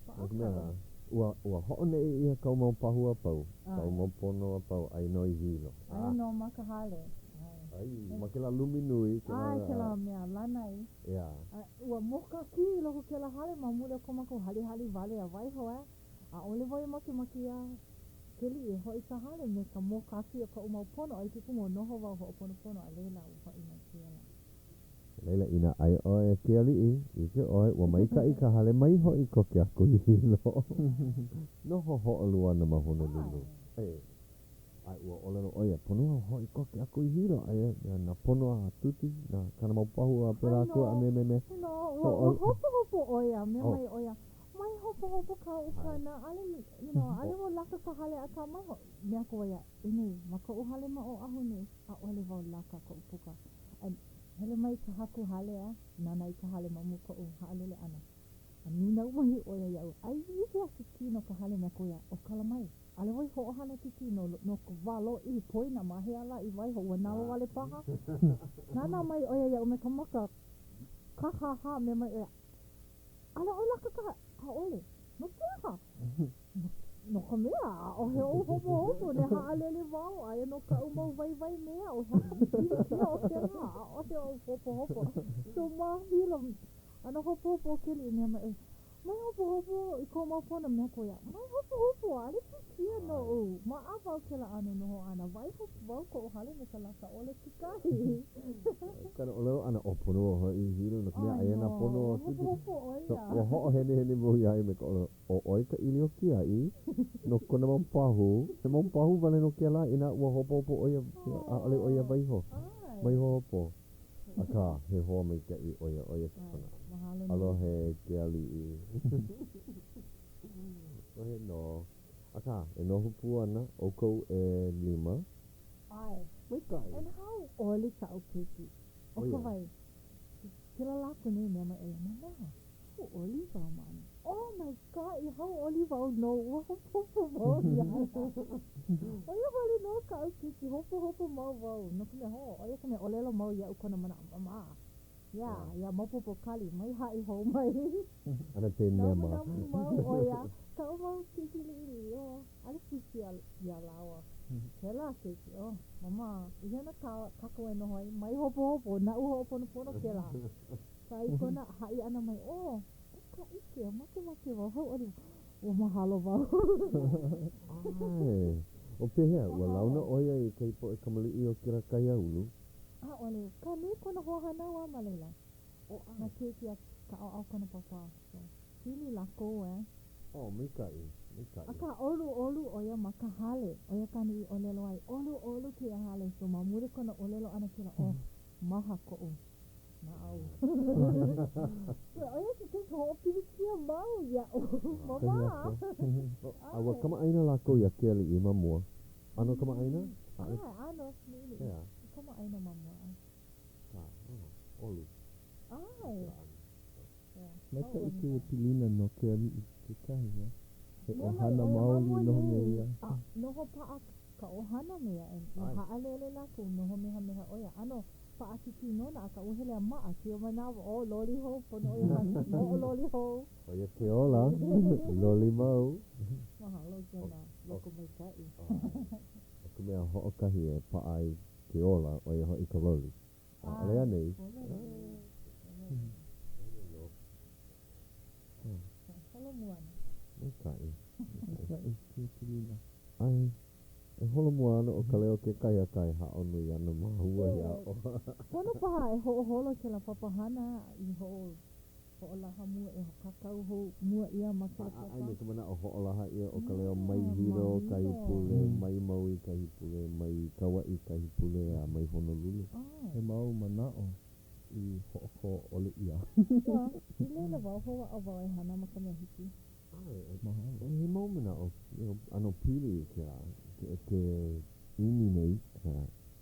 [SPEAKER 4] Paʻa
[SPEAKER 2] No ka mea, ua, ua hoʻoneʻe ʻia kāu mau pahu a pau, kāu mau pono a pau, aia nō i Hilo.
[SPEAKER 4] Aia nō ma ka hale.
[SPEAKER 2] ʻAe, ma kēlā lumi nui, kēlā.
[SPEAKER 4] ʻAe, kēlā mea lanai.
[SPEAKER 2] ʻEā.
[SPEAKER 4] Ua mōkākī i loko kēlā hale ma muli o ko mākou halihali wale a waiho, ʻe. ʻAʻole wau i makemake iā Keliʻi e hoʻi i ka hale me ka mōkākī o koʻu mau pono ʻo ia ke kumu noho wau hoʻoponopono a laila ua hoʻi mai kēia lā.
[SPEAKER 2] No laila, inā aia ʻoe e ke aliʻi, ʻike ʻoe, ua maikaʻi ka hale mai hoʻi koke aku i Hilo. Noho hōʻolu ana ma Honolulu. ʻAe, ʻae, ua ʻōlelo ʻo ia, pono au hoʻi koke aku i Hilo, aia nā pono a Tuti, nā kāna mau pahu a pēlā aku a me me me.
[SPEAKER 4] No, ua hopohopo ʻo ia, mea mai ʻo ia, Mai hopohopo ka ukana, ʻaʻole, you know, ʻaʻole wau laka ka hale akā mai ho, mea aku ʻo ia, e nei, ma koʻu hale ma Oʻahu nei, ʻaʻole wau laka koʻu puka. And hele mai ka haku hale a nānā i ka hale ma mua koʻu haʻalele ʻana. A nīnau mai ʻo ia iaʻu, ai i hea ke kī no ka hale mea aku ʻo ia, ʻo kala mai. ʻAʻole wau i hoʻohana ke kī no, no ka wā lōʻihi poina ma hea lā i waiho ua nalowale paha. Nānā mai ʻo ia iaʻu me ka maka kāhāhā mea mai ʻo ia, ʻAʻole ʻoe laka ka ʻaʻole. No ke aha? No ka mea, ʻaʻohe oʻu hopohopo, ne haʻalele wau, aia nō kaʻu mau waiwai me aʻu, he aha ka pilikia o kēlā, ʻaʻohe oʻu hopohopo. So ma Hilo, ʻano hopohopo ʻo Keliʻi mea mai, mai hopohopo i kou mau pono, mea aku ʻo ia, mai hopohopo, ʻaʻole pilikia noʻu, maʻa wau kēlā ʻano noho ʻana, waiho wau koʻu hale me ka laka ʻole kekahi.
[SPEAKER 2] Kāna ʻōlelo ʻana, ʻo pono au hoʻi i Hilo, no ka mea, aia nā pono
[SPEAKER 4] a Tuti. Hopohopo ʻo ia.
[SPEAKER 2] Ua hoʻohenehene wau iā ia me ka ʻōlelo, ʻo ʻoe ka ʻīlio kiaʻi, no kona mau pahu, he mau pahu wale nō kēlā, inā ua hopohopo ʻo ia, ʻaʻole ʻo ia waiho, mai hopohopo. Akā, he hoa maikaʻi ʻo ia, ʻo ia ke manaʻo. Aloha e ke aliʻi. ʻOhe nō. Akā, e noho pū ana ʻoukou ʻelima.
[SPEAKER 4] ʻAe.
[SPEAKER 2] Maikaʻi.
[SPEAKER 4] And hauʻoli kaʻu keiki. ʻO ka wai, kēlā lā aku nei mea mai ʻo ia, Mama, hauʻoli wau ma ʻaneʻi. Oh my God, i hauʻoli wau nou, ua hopohopo wau iā ia. ʻO ia wale nō kaʻu keiki, hopohopo mau wau, no ka mea, ho, ʻo ia ka mea ʻōlelo mau iaʻu kona manaʻo, Mama, yeah, yeah, maopopo kali, mai haʻi hou mai.
[SPEAKER 2] Ana te nema.
[SPEAKER 4] Namunamu mau ʻo ia, kaʻu mau keiki liʻiliʻi, oh, ʻaʻole pilikia iā lāua. Kēlā keiki, oh, mama, i hea ana kā, kākou e noho ai, mai hopohopo, naʻu hoʻoponopono kēlā. Ka i kona haʻi ʻana mai, oh, ʻo ka ʻike, makemake wau, hauʻoli wau, ua mahalo wau.
[SPEAKER 2] ʻAe. ʻO pehea, ua launa ʻo ia i kahi poʻe kamaliʻi o kēlā kaiāulu?
[SPEAKER 4] ʻAʻole. Ka nui kona hoahānau a ma laila. Nā keiki a ka ʻaoʻao kona pāpā. So, pili lākou, eh.
[SPEAKER 2] Oh, maikaʻi, maikaʻi.
[SPEAKER 4] Akā, ʻoluʻolu ʻo ia ma ka hale. ʻO ia kāna i ʻōlelo ai, ʻoluʻolu kēia hale. So, ma muli kona ʻōlelo ʻana kēlā, oh, maha koʻu naʻau. So, ʻo ia ke keiki hoʻopilikia mau iaʻu. Mama!
[SPEAKER 2] A ua kamaʻāina lākou iā Kealiʻi ma mua? ʻAno kamaʻāina?
[SPEAKER 4] ʻAe, ʻano, liʻiliʻi.
[SPEAKER 2] ʻEā.
[SPEAKER 4] Kamaʻāina ma mua, ʻae.
[SPEAKER 2] Kā, oh, ʻolu.
[SPEAKER 4] ʻAe.
[SPEAKER 3] Maikaʻi kēia pilina no ke aliʻi kekahi, ʻeā? He ʻohana maoli noho me ia.
[SPEAKER 4] A noho paʻa ka ʻohana me ia, and ua haʻalele lākou, noho mehameha ʻo ia. ʻAno paʻakikī nona, akā ua hele a maʻa kēia manawa, oh, loli hou, pono ʻo ia hoʻololi hou.
[SPEAKER 2] ʻO ia ke ola, loli mau.
[SPEAKER 4] Mahalo i kona lokomaikaʻi.
[SPEAKER 2] ʻO ka mea hoʻokahi e paʻa ai ke ola, ʻo ia hoʻi ka loli. ʻAʻole anei? Maikaʻi.
[SPEAKER 3] Maikaʻi kēia pilina.
[SPEAKER 2] ʻAe, e holomua ana ʻo Kaleo kekahi akā e haʻo nui ana māua iā ʻoe.
[SPEAKER 4] Pono paha e hoʻoholo kēlā papahana i hoʻo Hoʻolaha mua e kākau hou mua ʻia ma kēlā
[SPEAKER 2] papa. ʻAe me ka manaʻo hoʻolaha ʻia ʻo Kaleo mai Hilo kahi pule, mai Maui kahi pule, mai Kauaʻi kahi pule, a mai Honolulu.
[SPEAKER 3] He mau manaʻo. i hoʻokō ʻole ʻia.
[SPEAKER 4] Ua, i laila wau, hoʻāʻo wau e hana ma ka mea hiki.
[SPEAKER 2] ʻAe,
[SPEAKER 3] Mahalo.
[SPEAKER 2] He mau manaʻo, you know, ʻano pili i kēlā, ke, ke ʻimi nei ka,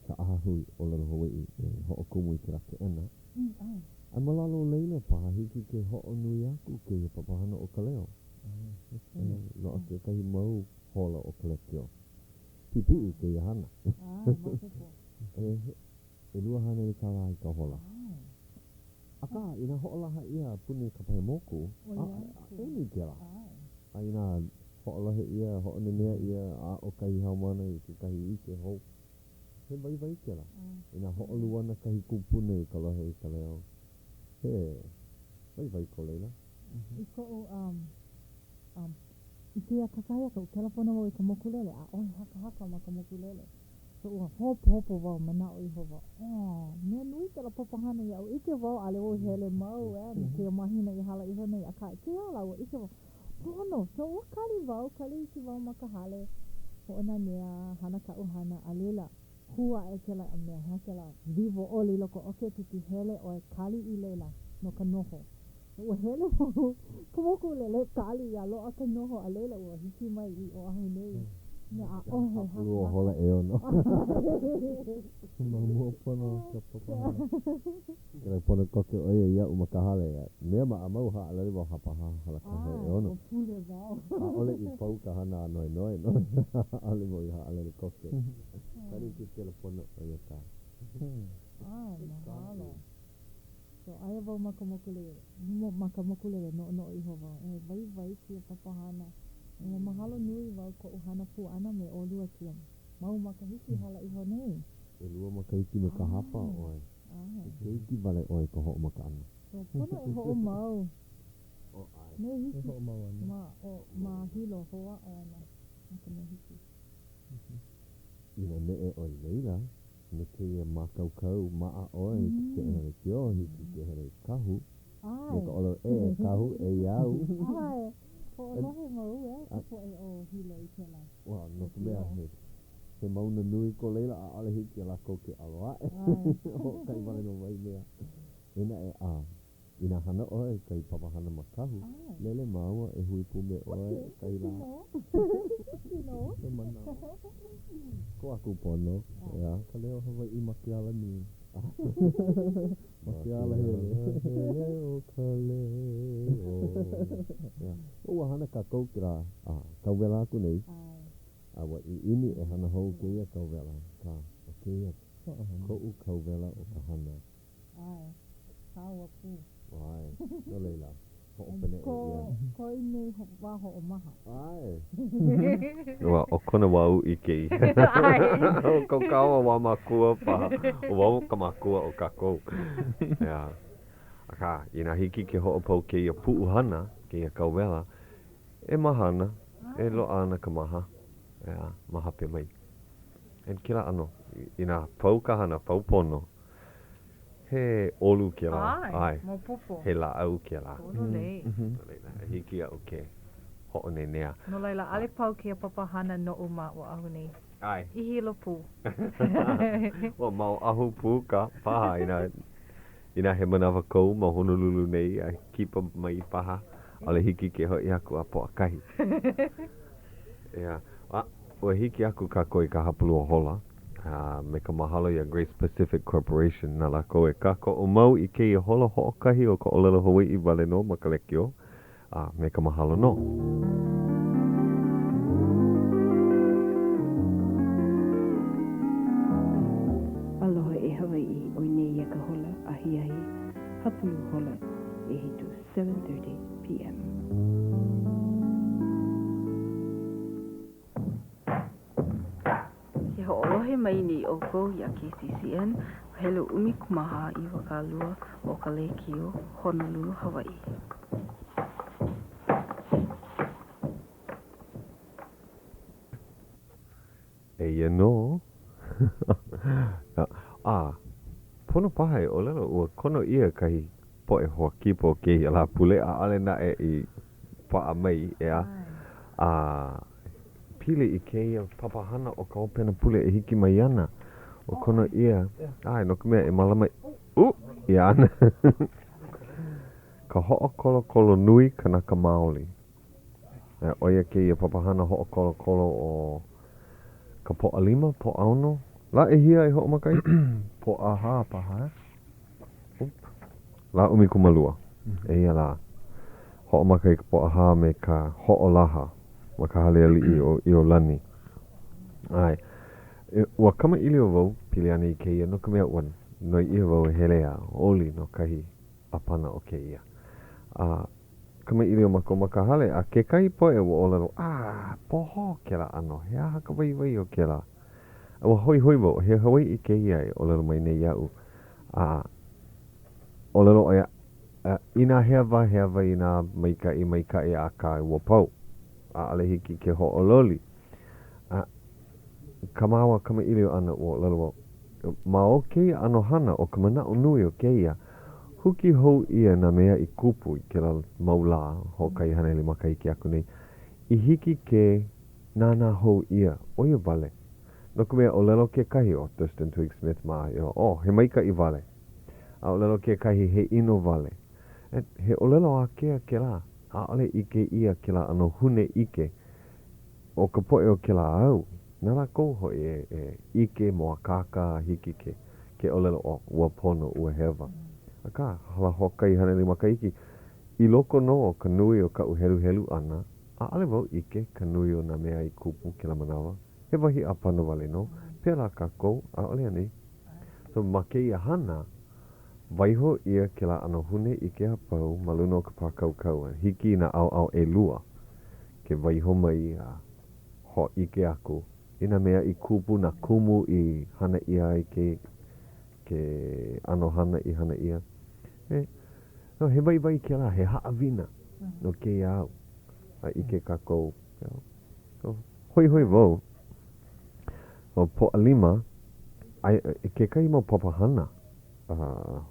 [SPEAKER 2] ka ʻAhahui ʻŌlelo Hawaiʻi e hoʻokumu i kēlā keʻena.
[SPEAKER 4] Mm, ʻae.
[SPEAKER 2] A ma lalo o laila paha, hiki ke hoʻonui aku kēia papahana ʻo Ka Leo.
[SPEAKER 3] ʻAe,
[SPEAKER 2] E loaʻa kekahi mau hola o ka lekiō. Pipiʻi kēia hana.
[SPEAKER 4] ʻAe, maopopo.
[SPEAKER 2] E, he 200 kālā i ka hola.
[SPEAKER 4] ʻAe.
[SPEAKER 2] Akā, inā hoʻolaha ʻia a puni ka pae moku,
[SPEAKER 4] ʻOi
[SPEAKER 2] a,
[SPEAKER 4] aku.
[SPEAKER 2] ʻemi kēlā.
[SPEAKER 4] ʻAe.
[SPEAKER 2] A inā hoʻolohe ʻia, hoʻonenea ʻia, a aʻo kahi haumāna i kekahi ʻike hou, he waiwai kēlā.
[SPEAKER 4] ʻAe.
[SPEAKER 2] Inā hoʻoluana kahi kupuna i ka lohe i ka leo, he waiwai ko laila.
[SPEAKER 4] I koʻu, um, um, i kēia kakahiaka, ua kelepona wau i ka mokulele, ʻaʻohe hakahaka ma ka mokulele. So ua hopohopo wau, manaʻo iho wau, oh, mea nui kēlā papahana iaʻu. ʻIke wau, ʻaʻole wau i hele mau, eh, no kēia mahina i hala iho nei, akā, i kēia lā, ua ʻike wau, pono. So ua kali wau, kali iki wau ma ka hale, hoʻonanea, hana kaʻu hana, a laila, kū aʻe kēlā mea, he aha kēlā wiwo ʻole i loko, okay Tuti, hele ʻoe, kali i laila no ka noho. Ua hele wau ka mokulele kali a loaʻa ka noho a laila ua hiki mai i Oʻahu nei. Mea ʻaʻohe
[SPEAKER 2] Hapalua hola ʻeono.
[SPEAKER 3] Ma mua pono o ka papahana.
[SPEAKER 2] Kelepona koke ʻo ia iaʻu ma ka hale. Mea maʻamau haʻalele wau hapahā hala ka hola ʻeono.
[SPEAKER 4] Ua pule wau.
[SPEAKER 2] ʻAʻole i pau ka hana a noenoe no. ʻAʻole wau i haʻalele koke. Kali ke kelepona ʻo ia ka.
[SPEAKER 4] ʻAe, mahalo. So, aia wau ma ka mokulele, ma ka mokulele noʻonoʻo iho wau, e waiwai kēia papahana. Ua mahalo nui wau koʻu hana pū ʻana me ʻolua kēia mau makahiki i hala iho nei.
[SPEAKER 2] ʻElua makahiki me ka hapa ʻoe.
[SPEAKER 4] ʻAe.
[SPEAKER 2] He keiki wale ʻoe i ka hoʻomaka ʻana.
[SPEAKER 4] So, pono e hoʻomau.
[SPEAKER 2] Oh, ʻae.
[SPEAKER 4] Me hiki.
[SPEAKER 3] E hoʻomau ana.
[SPEAKER 4] Ma, o, ma Hilo, hoʻāʻo ana ma ka mea hiki.
[SPEAKER 2] Inā neʻe ʻoe i laila, me kēia mākaukau maʻa ʻoe i ke keʻena lekiō, hiki ke hele i Kahu.
[SPEAKER 4] ʻAe.
[SPEAKER 2] Me ka ʻōlelo, E Kahu, eia au.
[SPEAKER 4] ʻAe. Hoʻolohe mau, e, ka poʻe o Hilo i kēlā.
[SPEAKER 2] Well, no ka mea, he, he mauna nui ko laila, ʻaʻole hiki iā lākou ke ʻalo aʻe.
[SPEAKER 4] ʻAe.
[SPEAKER 2] Hoʻokahi wale nō Waimea. E naʻe, a Inā hana ʻoe i kahi papahana ma Kahu,
[SPEAKER 4] ʻAe.
[SPEAKER 2] lele māua e hui pū me ʻoe
[SPEAKER 4] Okay,
[SPEAKER 2] kahi
[SPEAKER 4] hiki
[SPEAKER 2] lā.
[SPEAKER 4] nō. Hiki nō.
[SPEAKER 3] He manaʻo.
[SPEAKER 2] Ko aku pono, ʻeā.
[SPEAKER 3] Ka leo Hawaiʻi ma ke alanui. Ma ke alahele.
[SPEAKER 2] Hele o ka leo. ʻEā. Ua hana kākou kēlā a kauwela aku nei.
[SPEAKER 4] ʻAe.
[SPEAKER 2] A ua ʻiʻini e hana hou kēia kauwela, akā, ʻo kēia koʻu kauwela o ka hana.
[SPEAKER 4] ʻAe. Kāua pū.
[SPEAKER 2] ʻAe. No laila, hoʻopeneʻe ʻia.
[SPEAKER 4] Ko i nei wā hoʻomaha.
[SPEAKER 2] ʻAe. Ua, ʻo kona wā uʻi kēia. ʻO ko kāua wā makua paha. ʻO wau ka makua o kākou. ʻEā. Akā, inā hiki ke hoʻopau kēia puʻuhana, kēia kauwela, e maha ana, e loaʻa ana ka maha, ʻeā, ma hope mai. And kēlā ʻano, inā pau ka hana, pau pono, He ʻolu kēlā.
[SPEAKER 4] ʻAe,
[SPEAKER 2] ʻAe.
[SPEAKER 4] maopopo.
[SPEAKER 2] He lāʻau kēlā.
[SPEAKER 4] Pololei.
[SPEAKER 2] No laila, hiki iaʻu ke hoʻonenea.
[SPEAKER 4] No laila, ʻaʻole pau kēia papahana noʻu ma Oʻahu nei.
[SPEAKER 2] ʻAe.
[SPEAKER 4] I Hilo pū.
[SPEAKER 2] Ua ma Oʻahu pū ka paha inā, inā he manawa kou ma Honolulu nei a kipa mai paha, ʻaʻole hiki ke hoʻi aku a Pōʻakahi. ʻEā. A, ua hiki aku kākou i ka hapalua hola. A me ka mahalo iā Grace Pacific Corporation na lākou e kākoʻo mau i kēia hola hoʻokahi o ka ʻōlelo Hawaiʻi wale nō ma ka lekiō, a me ka mahalo nō.
[SPEAKER 5] Aloha e Hawaiʻi, ʻoi nei ia ka hola ahiahi hapulu hola ʻehitu, 7:30 PM. Ke hoʻolohe mai nei ʻoukou iā KCCN, helu 14 20 o ka lēkiō Honolulu, Hawaiʻi.
[SPEAKER 2] Eia nō. A, pono paha e ʻōlelo, ua kono ʻia kahi poʻe hoa kipa o kēia Lāpule, ʻaʻole naʻe i paʻa mai, ʻeā. A pili i kēia papahana o ka hopena pule e hiki mai ana, ua kono ʻia, ʻae, no ka mea e mālama, uh! ʻia ana ka hoʻokolokolo nui Kanaka Maoli. ʻO ia kēia papahana hoʻokolokolo o ka Pōʻalima, Pōʻaono, lā ʻehia e hoʻomaka ai?
[SPEAKER 3] Pōʻahā paha, eh?
[SPEAKER 2] Lā 12. Eia lā. Hoʻomaka i ka Pōʻahā me ka hoʻolaha ma ka Hale Aliʻi o ʻIolani. ʻAe. Ua kamaʻilio wau pili ana i kēia no ka mea ua noi ʻia wau e hele a oli no kahi ʻāpana o kēia. A kamaʻilio mākou ma ka hale, a kekahi poʻe ua ʻōlelo, ʻĀ, pohō kēlā ʻano, he aha ka waiwai o kēlā? A ua hoihoi wau, he Hawaiʻi kēia e ʻōlelo mai nei iaʻu, a ʻōlelo ʻo ia, inā hewa, hewa, inā maikaʻi, maikaʻi, akā ua pau. ʻAʻole hiki ke hoʻololi. A kā māua kamaʻilio ʻana, ua ʻōlelo wau, ma o kēia ʻano hana, ʻo ka manaʻo nui o kēia, huki hou ʻia nā mea i kupu i kēlā mau lā, hoʻokahi haneli makahiki aku nei, i hiki ke nānā hou ʻia, ʻo ia wale. No ka mea, ʻōlelo kekahi, ʻo Thurston Twigg-Smith mā, oh, he maikaʻi wale. A ʻōlelo kekahi, he ʻino wale. He ʻōlelo ākea kēlā, ʻaʻole ʻike ʻia kēlā ʻano hune ʻike o ka poʻe o kēlā au, na lākou hoʻi e ʻike mōakāka a hiki ke ke ʻōlelo ʻo ua pono, ua hewa. Akā, hala hoʻokahi haneli makahiki, i loko nō o ka nui o kaʻu heluhelu ʻana, ʻaʻole wau ʻike ka nui o nā mea i kupu kēlā manawa. He wahi ʻāpana wale nō. Pēlā kākou, ʻaʻole anei? So, ma kēia hana, waiho ʻia kēlā ʻano hune ʻike a pau ma luna o ka pākaukau a hiki i nā ʻaoʻao ʻelua ke waiho mai a hōʻike aku i nā mea i kupu, nā kumu i hana ʻia ai ke ke ʻano hana i hana ʻia. E, no, he waiwai kēlā, he haʻawina no kēia au a ʻike kākou. So, hoihoi wau, ʻo Pōʻalima, aia kekahi mau papahana, a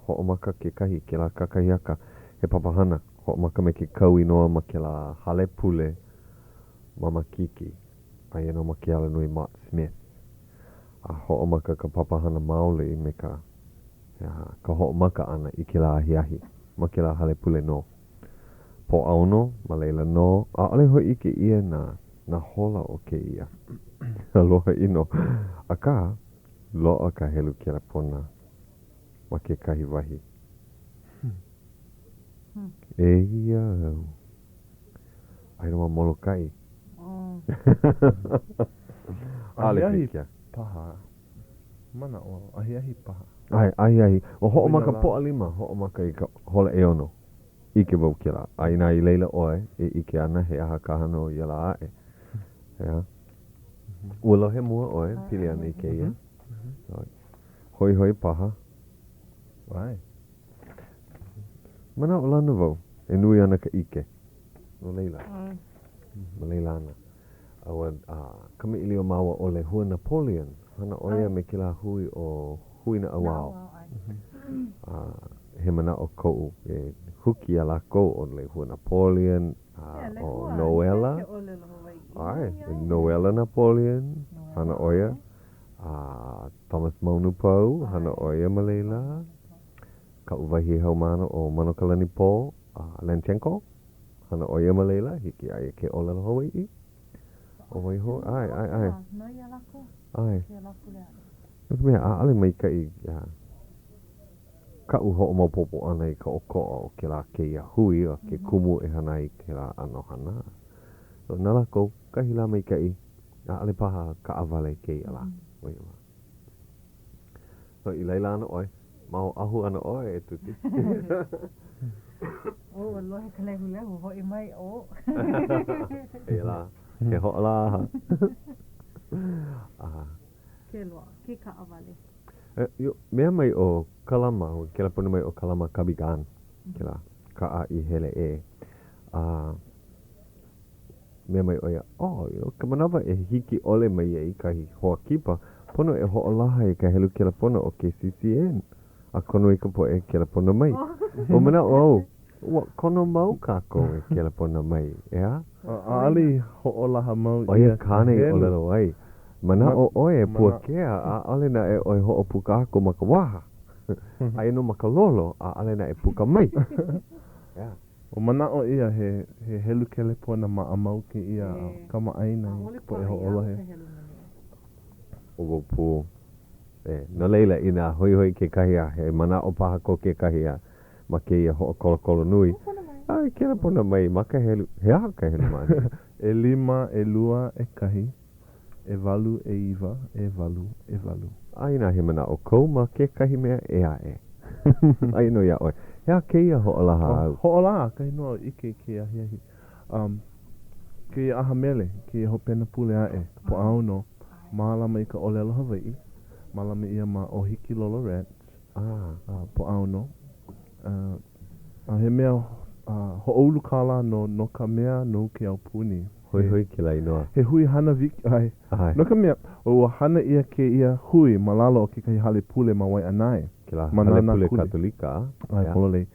[SPEAKER 2] hoʻomaka kekahi, kēlā kakahiaka, he papahana, hoʻomaka me ke kau inoa ma kēlā hale pule Mamakiki, aia nō ma ke alanui Mott Smith. A hoʻomaka ka papahana maoli me ka, he aha, ka hoʻomaka ʻana i kēlā ahiahi ma kēlā hale pule nō. Pōʻaono, ma laila nō, ʻaʻole hōʻike ʻia nā, nā hola o kēia. Aloha ʻino. Akā, loaʻa ka helu kelepona ma kekahi wahi. Eia au. Aia nō ma Molokaʻi. ʻAʻole
[SPEAKER 3] Ahiahi
[SPEAKER 2] pilikia.
[SPEAKER 3] paha. Manaʻo au, ahiahi paha.
[SPEAKER 2] ʻAe, ahiahi. Ua hoʻomaka
[SPEAKER 3] ʻAuinalā.
[SPEAKER 2] Pōʻalima, hoʻomaka i ka hola ʻeono. ʻIke wau kēlā. A inā i laila ʻoe e ʻike ana he aha ka hana o ia lā aʻe. ʻEā? Ua lohe mua ʻoe pili ana i kēia? Hoihoi paha.
[SPEAKER 3] ʻAe.
[SPEAKER 2] Manaʻolana wau, e nui ana ka ʻike. No laila, ma laila ana. A ua kamaʻilio māua ʻo Lehua Napoleon, hana ʻo ia me kēlā hui ʻo Hui Naʻauao. A he manaʻo koʻu e huki iā lākou ʻo Lehua Napoleon, a ʻo Noela. ʻAe, Noela Napoleon, hana ʻo ia. A Thomas Maunupau, hana ʻo ia ma laila. Kaʻu wahi haumāna ʻo Manokalanipo Lenchenko, hana ʻo ia ma laila, hiki iā ia ke ʻōlelo Hawaiʻi. ʻO wai hou? ʻAe, ʻae, ʻae. ʻAe. No ka mea, ʻaʻole maikaʻi kaʻu hoʻomaopopo ʻana i ka ʻokoʻa o kēlā kēia hui a ke kumu e hana ai kēlā ʻano hana. So, na lākou kahi lā maikaʻi, ʻaʻole paha kaʻawale kēia lā. ʻO ia wā. So, i laila ana ʻoe, ma Oʻahu ana ʻoe e Tuti.
[SPEAKER 4] Oh, ua lohe ka lehulehu, hoʻi mai, oh.
[SPEAKER 2] Eia lā, he hoʻolaha aha. Aha.
[SPEAKER 4] Ke loaʻa, ke kaʻawale.
[SPEAKER 2] E, yo, mea mai ʻo Kalama, ua kelepona mai ʻo Kalama Kabigan, kēlā kaʻa i hele ʻē. A Mea mai ʻo ia, Oh, you know, ka manawa e hiki ʻole mai ai kahi hoa kipa, pono e hoʻolaha i ka helu kelepona o KCCN a kono i ka poʻe e kelepona mai. Ua manaʻo au, ua kono mau kākou e kelepona mai, ʻeā?
[SPEAKER 3] ʻAʻole i hoʻolaha mau
[SPEAKER 2] ʻO ia
[SPEAKER 3] ʻia ka
[SPEAKER 2] kāna i
[SPEAKER 3] helu.
[SPEAKER 2] ʻōlelo ai. Manaʻo ʻoe e Puakea, ʻaʻole naʻe ʻoe hoʻopuka aku ma ka waha. Aia nō ma ka lolo, a ʻaʻole naʻe puka mai. ʻEā.
[SPEAKER 3] Ua manaʻo ʻia he he helu kelepona maʻamau kēia a kamaʻāina i ka poʻe hoʻolohe.
[SPEAKER 2] ʻO wau pū. E, no laila, inā hoihoi kekahi a he manaʻo paha ko kekahi a ma kēia hoʻokolokolo nui, a e kelepona mai ma ka helu, he aha ka helu ma ʻaneʻi?
[SPEAKER 3] ʻElima, ʻelua, ʻekahi, ʻewalu, ʻeiwa, ʻewalu, ʻewalu.
[SPEAKER 2] A inā he manaʻo kou ma kekahi mea ʻē aʻe, aia nō iā ʻoe. He aha kēia hoʻolaha āu?
[SPEAKER 3] Hoʻolaha, ʻakahi nō au ʻike i kēia ahiahi. Um, kēia ʻaha mele, kēia hopena pule aʻe, ka Pōʻaono, mālama i ka ʻōlelo Hawaiʻi, mālama ʻia ma ʻOhikilolo Ranch,
[SPEAKER 2] Ah.
[SPEAKER 3] Uh, Pōʻaono. Uh, a he mea uh, hoʻoulu kālā no, no ka mea no ke aupuni.
[SPEAKER 2] Hoihoi kēlā inoa.
[SPEAKER 3] He hui hana wiki, ʻae.
[SPEAKER 2] ʻAe.
[SPEAKER 3] No ka mea, ua hana ʻia kēia hui ma lalo o kekahi hale pule ma Waiʻanae.
[SPEAKER 2] Kēlā
[SPEAKER 3] Ma
[SPEAKER 2] hale pule
[SPEAKER 3] Nānākuli.
[SPEAKER 2] Katolika, a?
[SPEAKER 3] ʻAe, pololei.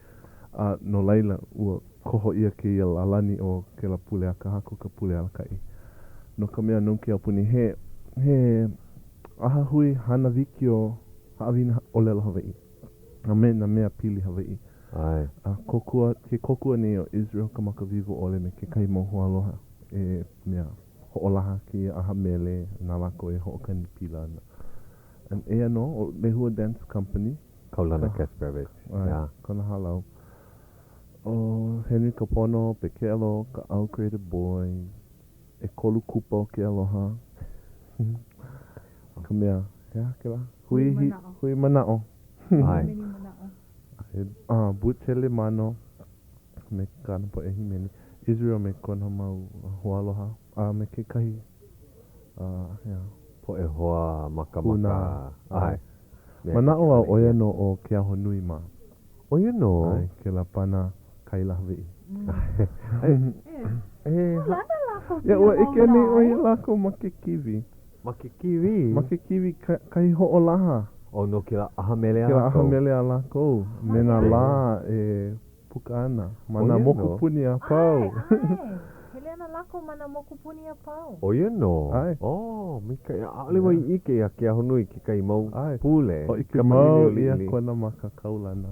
[SPEAKER 3] A no laila, ua koho ʻia kēia lālani o kēlā pule a ka Haku, ka pule alakaʻi. No ka mea, no ke aupuni, he, he ʻahahui hana wikiō haʻawina ʻōlelo Hawaiʻi a me nā mea pili Hawaiʻi.
[SPEAKER 2] ʻAe.
[SPEAKER 3] A kōkua, ke kōkua nei ʻo Israel Kamakawiwoʻole me kekahi mau hoaaloha e mea hoʻolaha kēia ʻaha mele na lākou e hoʻokani pila ana. And eia nō, ʻo Lehua Dance Company.
[SPEAKER 2] Kaulana Kasperovich.
[SPEAKER 3] ʻAe,
[SPEAKER 2] Yeah.
[SPEAKER 3] kona hālau. ʻO Henry Kapono, Pekelo, Kaʻau Creative Boys, ʻEkolu Kupa o ke Aloha. Ka mea, he aha kēlā?
[SPEAKER 4] Hui manaʻo.
[SPEAKER 3] Hui manaʻo.
[SPEAKER 2] ʻAe.
[SPEAKER 4] Hīmeni manaʻo.
[SPEAKER 3] ʻAe, a Butch Helemano me kāna poʻe hīmeni. Israel me kona mau hoaaloha a me kekahi, a, he aha?
[SPEAKER 2] Poʻe hoa makamaka.
[SPEAKER 3] Hūnā.
[SPEAKER 2] ʻAe. Mea
[SPEAKER 3] Manaʻo au
[SPEAKER 2] kekahi.
[SPEAKER 3] ʻo ia nō ʻo Keahonui mā.
[SPEAKER 2] ʻO ia nō.
[SPEAKER 3] ʻAe, kēlā pana kaila Hawaiʻi.
[SPEAKER 2] E,
[SPEAKER 4] Kaulana lākou
[SPEAKER 3] Yeah,
[SPEAKER 4] kēia
[SPEAKER 3] ua
[SPEAKER 4] mau
[SPEAKER 3] ʻike anei
[SPEAKER 4] lā,
[SPEAKER 3] ʻoe
[SPEAKER 4] e?
[SPEAKER 3] iā lākou ma ke kīwī?
[SPEAKER 2] Ma ke kīwī?
[SPEAKER 3] Ma ke kīwī, kahi hoʻolaha.
[SPEAKER 2] ʻO no kēlā ʻaha mele a
[SPEAKER 3] Kēlā
[SPEAKER 2] lākou?
[SPEAKER 3] ʻaha mele a lākou, me nā lā e puka ana ma
[SPEAKER 2] ʻO
[SPEAKER 3] nā
[SPEAKER 2] ia nō.
[SPEAKER 3] mokupuni a pau.
[SPEAKER 4] ʻAe, ʻae. Hele ana lākou ma nā mokupuni a pau.
[SPEAKER 2] ʻO ia nō?
[SPEAKER 3] ʻAe.
[SPEAKER 2] Oh, maikaʻi. ʻAʻole wau i ʻike iā Keahonui kekahi mau
[SPEAKER 3] ʻAe.
[SPEAKER 2] pule.
[SPEAKER 3] Hōʻike mau ʻia kona maka kaulana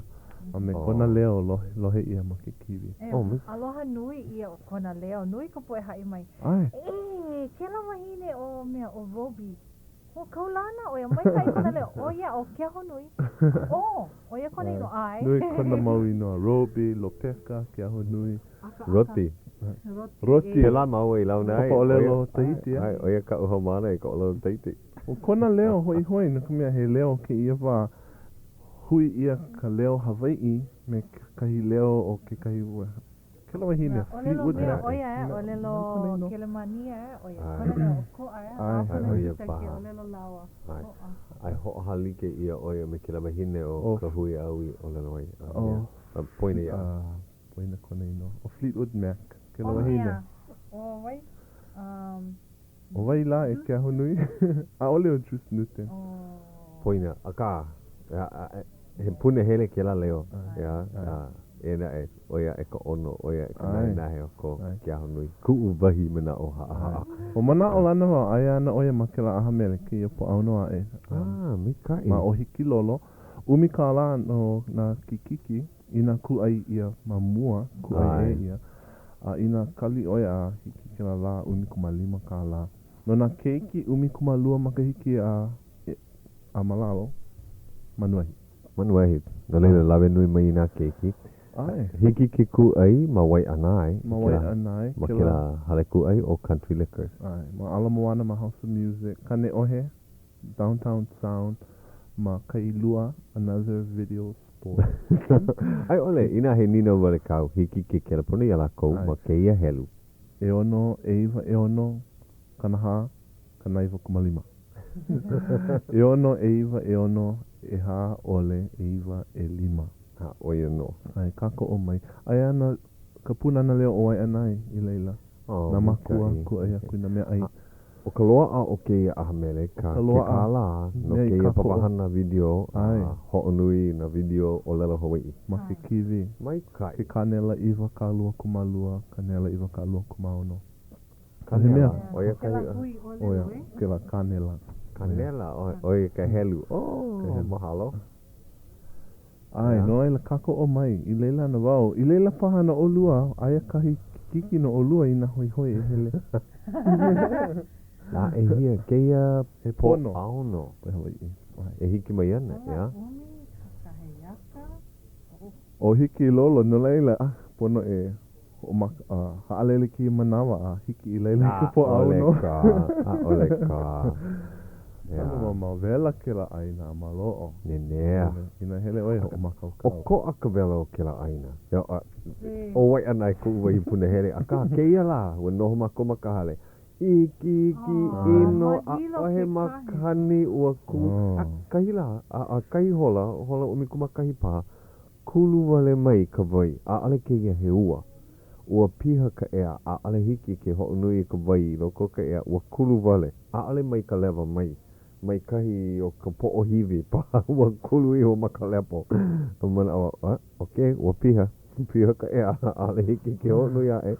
[SPEAKER 3] a me kona leo lohe, lohe ʻia ma ke kīwī.
[SPEAKER 4] E,
[SPEAKER 2] Oh, maikaʻi.
[SPEAKER 4] aloha nui ʻia kona leo. Nui ka poʻe haʻi mai,
[SPEAKER 3] ʻAe.
[SPEAKER 4] E, kēlā wahine ʻo mea, ʻo Roby. Ua kaulana ʻo ia, maikaʻi kona leo. ʻO ia, ʻo Keahonui. Oh, ʻo ia kona inoa. ʻAe.
[SPEAKER 3] Nui kona mau inoa. Roby, Lopeka, Keahonui.
[SPEAKER 2] Roti.
[SPEAKER 3] Roti.
[SPEAKER 2] Pēlā māua i launa ai.
[SPEAKER 3] Papa ʻōlelo Tahiti,
[SPEAKER 2] ʻae? ʻO ia kaʻu haumāna i ka ʻōlelo Tahiti.
[SPEAKER 3] ʻO kona leo hoihoi, no ka mea, he leo kēia wā, hui ʻia ka leo Hawaiʻi me kahi leo o kekahi Kēlā wahine,
[SPEAKER 4] ʻōlelo
[SPEAKER 3] Fleetwood
[SPEAKER 4] mea
[SPEAKER 3] Mac.
[SPEAKER 4] ʻo ia, eh, ʻōlelo Kelemānia, eh, ʻo ia, kona leo ʻokoʻa, eh, ʻāpana kita ke ʻōlelo lāua, ʻokoʻa.
[SPEAKER 2] ʻAe, hoʻohālike ʻia ʻo ia me kēlā wahine o ka hui āu i ʻōlelo ai.
[SPEAKER 3] ʻO.
[SPEAKER 2] Poina iaʻu.
[SPEAKER 3] Poina kona inoa. ʻO Fleetwood Mac, kēlā
[SPEAKER 4] ʻO
[SPEAKER 3] wahine.
[SPEAKER 4] mea, ʻo wai, um.
[SPEAKER 3] ʻO wai lā e Keahonui? ʻAʻole ʻo Juice Newton.
[SPEAKER 2] Poina, akā, he punahele kēlā leo, ʻeā, eia naʻe, ʻoi aʻe ka ʻono, ʻoi aʻe ka nahenahe o ko Keahonui. Kuʻu wahi manaʻo haʻahaʻa.
[SPEAKER 3] Ua manaʻolana wau, aia ana ʻo ia ma kēlā ʻaha mele kēia Pōʻaono aʻe.
[SPEAKER 2] Ah, maikaʻi.
[SPEAKER 3] Ma ʻOhikilolo, ʻumi kālā no nā kikiki inā kūʻai ʻia ma mua, kūʻai ʻē ʻia. A inā kali ʻoe a hiki kēlā lā, 15 kālā. No nā keiki, 12 makahiki a a ma lalo, manuahi.
[SPEAKER 2] Manuahi. No laila, lawe nui mai i nā keiki.
[SPEAKER 3] ʻAe.
[SPEAKER 2] Hiki ke kūʻai ma Waiʻanae.
[SPEAKER 3] Ma Waiʻanae.
[SPEAKER 2] Ma kēlā hale kūʻai ʻo Country Liquors.
[SPEAKER 3] ʻAe. Ma Ala Moana ma House of Music, Kaneʻohe, Downtown Sound, ma Kailua, Another Video Store.
[SPEAKER 2] A i ʻole, inā he nīnau wale kāu, hiki ke kelepona iā lākou ma kēia helu.
[SPEAKER 3] ʻEono, ʻeiwa, ʻeono, 40, 95. ʻEono, ʻeiwa, ʻeono, ʻehā, ʻole, ʻeiwa, ʻelima.
[SPEAKER 2] A, ʻo ia nō.
[SPEAKER 3] ʻAe, kākoʻo mai. Aia ana ka Pūnana Leo o Waiʻanae i laila.
[SPEAKER 2] Oh,
[SPEAKER 3] Nā mākua
[SPEAKER 2] maikaʻi.
[SPEAKER 3] kūʻai aku i nā meaʻai.
[SPEAKER 2] ʻO ka loaʻa o kēia ʻaha mele ka ke kālā no
[SPEAKER 3] Mea i
[SPEAKER 2] kēia
[SPEAKER 3] kākoʻo.
[SPEAKER 2] papahana video a
[SPEAKER 3] ʻAe.
[SPEAKER 2] hoʻonui i nā video ʻōlelo Hawaiʻi.
[SPEAKER 3] Ma ke kīwī.
[SPEAKER 2] Maikaʻi.
[SPEAKER 3] Ke kānela 22, kānela 26. He mea.
[SPEAKER 2] Kānela, ʻo ia kahi.
[SPEAKER 3] ʻO ia, kēlā kānela.
[SPEAKER 2] Kānela, ʻo ia ka helu. Oh, mahalo.
[SPEAKER 3] ʻAe, no laila kākoʻo mai, i laila ana wau. I laila paha ana ʻolua, aia kahi kikiki no ʻolua inā hoihoi e hele.
[SPEAKER 2] Lā ʻehia kēia
[SPEAKER 3] He pono.
[SPEAKER 2] Pōʻaono.
[SPEAKER 3] E Hawaiʻi. ʻAe.
[SPEAKER 2] E hiki mai ana, ʻeā?
[SPEAKER 4] Kakahiaka.
[SPEAKER 3] ʻO Hikilolo, no laila, ah, pono e hoʻomaka, a haʻalele kēia manawa a hiki i laila i ka
[SPEAKER 2] ʻAʻole
[SPEAKER 3] Pōʻaono.
[SPEAKER 2] kā, ʻaʻole kā.
[SPEAKER 3] ʻAno
[SPEAKER 2] ʻEā.
[SPEAKER 3] mamao, wela kēlā ʻāina a maloʻo.
[SPEAKER 2] Nenea.
[SPEAKER 3] Inā hele ʻoe e hoʻomākaukau.
[SPEAKER 2] ʻOkoʻa ka wela o kēlā ʻāina. ʻO Waiʻanae koʻu wahi punahele, akā kēia lā, ua noho mākou ma ka hale. Ikiiki ʻino, ʻaʻohe makani, ua kū, a kahi lā, a kahi hola, hola 11 paha, kulu wale mai ka wai, ʻaʻole kēia he ua. Ua piha ka ʻea, ʻaʻole hiki ke hoʻonui i ka wai i loko o ka ʻea, ua kulu wale, ʻaʻole mai ka lewa mai, mai kahi o ka poʻohiwi paha, ua kulu iho ma ka lepo. A manaʻo au, a, okay, ua piha, piha ka ʻea, ʻaʻole hiki ke hoʻonui aʻe.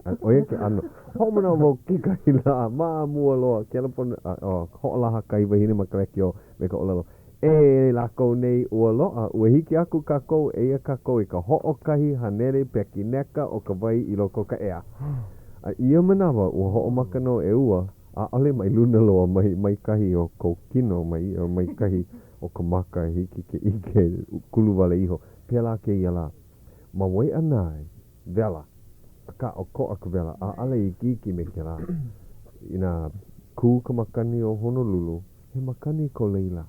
[SPEAKER 2] A ʻo ia ke ʻano. Hoʻomanaʻo wau kekahi lā, ma mua loa, kēlā pono, a, oh, hoʻolaha kahi wahine ma ka lekiō me ka ʻōlelo, E lākou nei, ua loaʻa, ua hiki aku kākou, eia kākou i ka 100 pekineka o ka wai i loko o ka ʻea. A i ia manawa, ua hoʻomaka nō e ua, ʻaʻole mai luna loa mai, mai kahi o kou kino mai, mai kahi o ka maka e hiki ke ʻike kulu wale iho. Pēlā kēia lā. Ma Waiʻanae, wela, akā ʻokoʻa ka wela, ʻaʻole ikiiki me kēlā. Inā kū ka makani o Honolulu, he makani ko laila.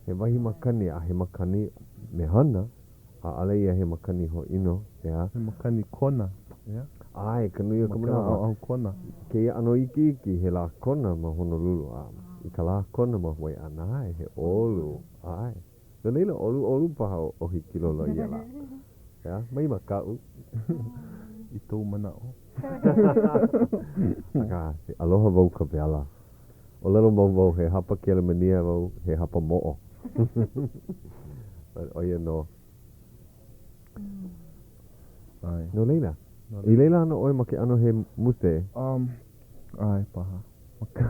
[SPEAKER 2] He wahi makani, a he makani mehana, ʻaʻole ia he makani hōʻino, ʻeā?
[SPEAKER 3] He makani Kona, ʻeā?
[SPEAKER 2] ʻAe, ka nui o ka
[SPEAKER 3] Ma kēlā
[SPEAKER 2] manawa.
[SPEAKER 3] ʻaoʻao Kona.
[SPEAKER 2] Kēia ʻano ikiiki, he lā Kona ma Honolulu, a i ka lā Kona ma Waiʻanae, he ʻolu, ʻae. No laila, ʻoluʻolu paha ʻo Hikilolo ia lā. ʻEā, mai makaʻu.
[SPEAKER 3] I kou manaʻo.
[SPEAKER 2] Akā, he aloha wau ka wela. ʻŌlelo mau wau, he hapa Kelemānia wau, he hapa moʻo. But ʻo ia nō.
[SPEAKER 3] ʻAe.
[SPEAKER 2] No laila, i laila ana ʻoe ma ke ʻano he muse?
[SPEAKER 3] Um, ʻae paha. Ma ka,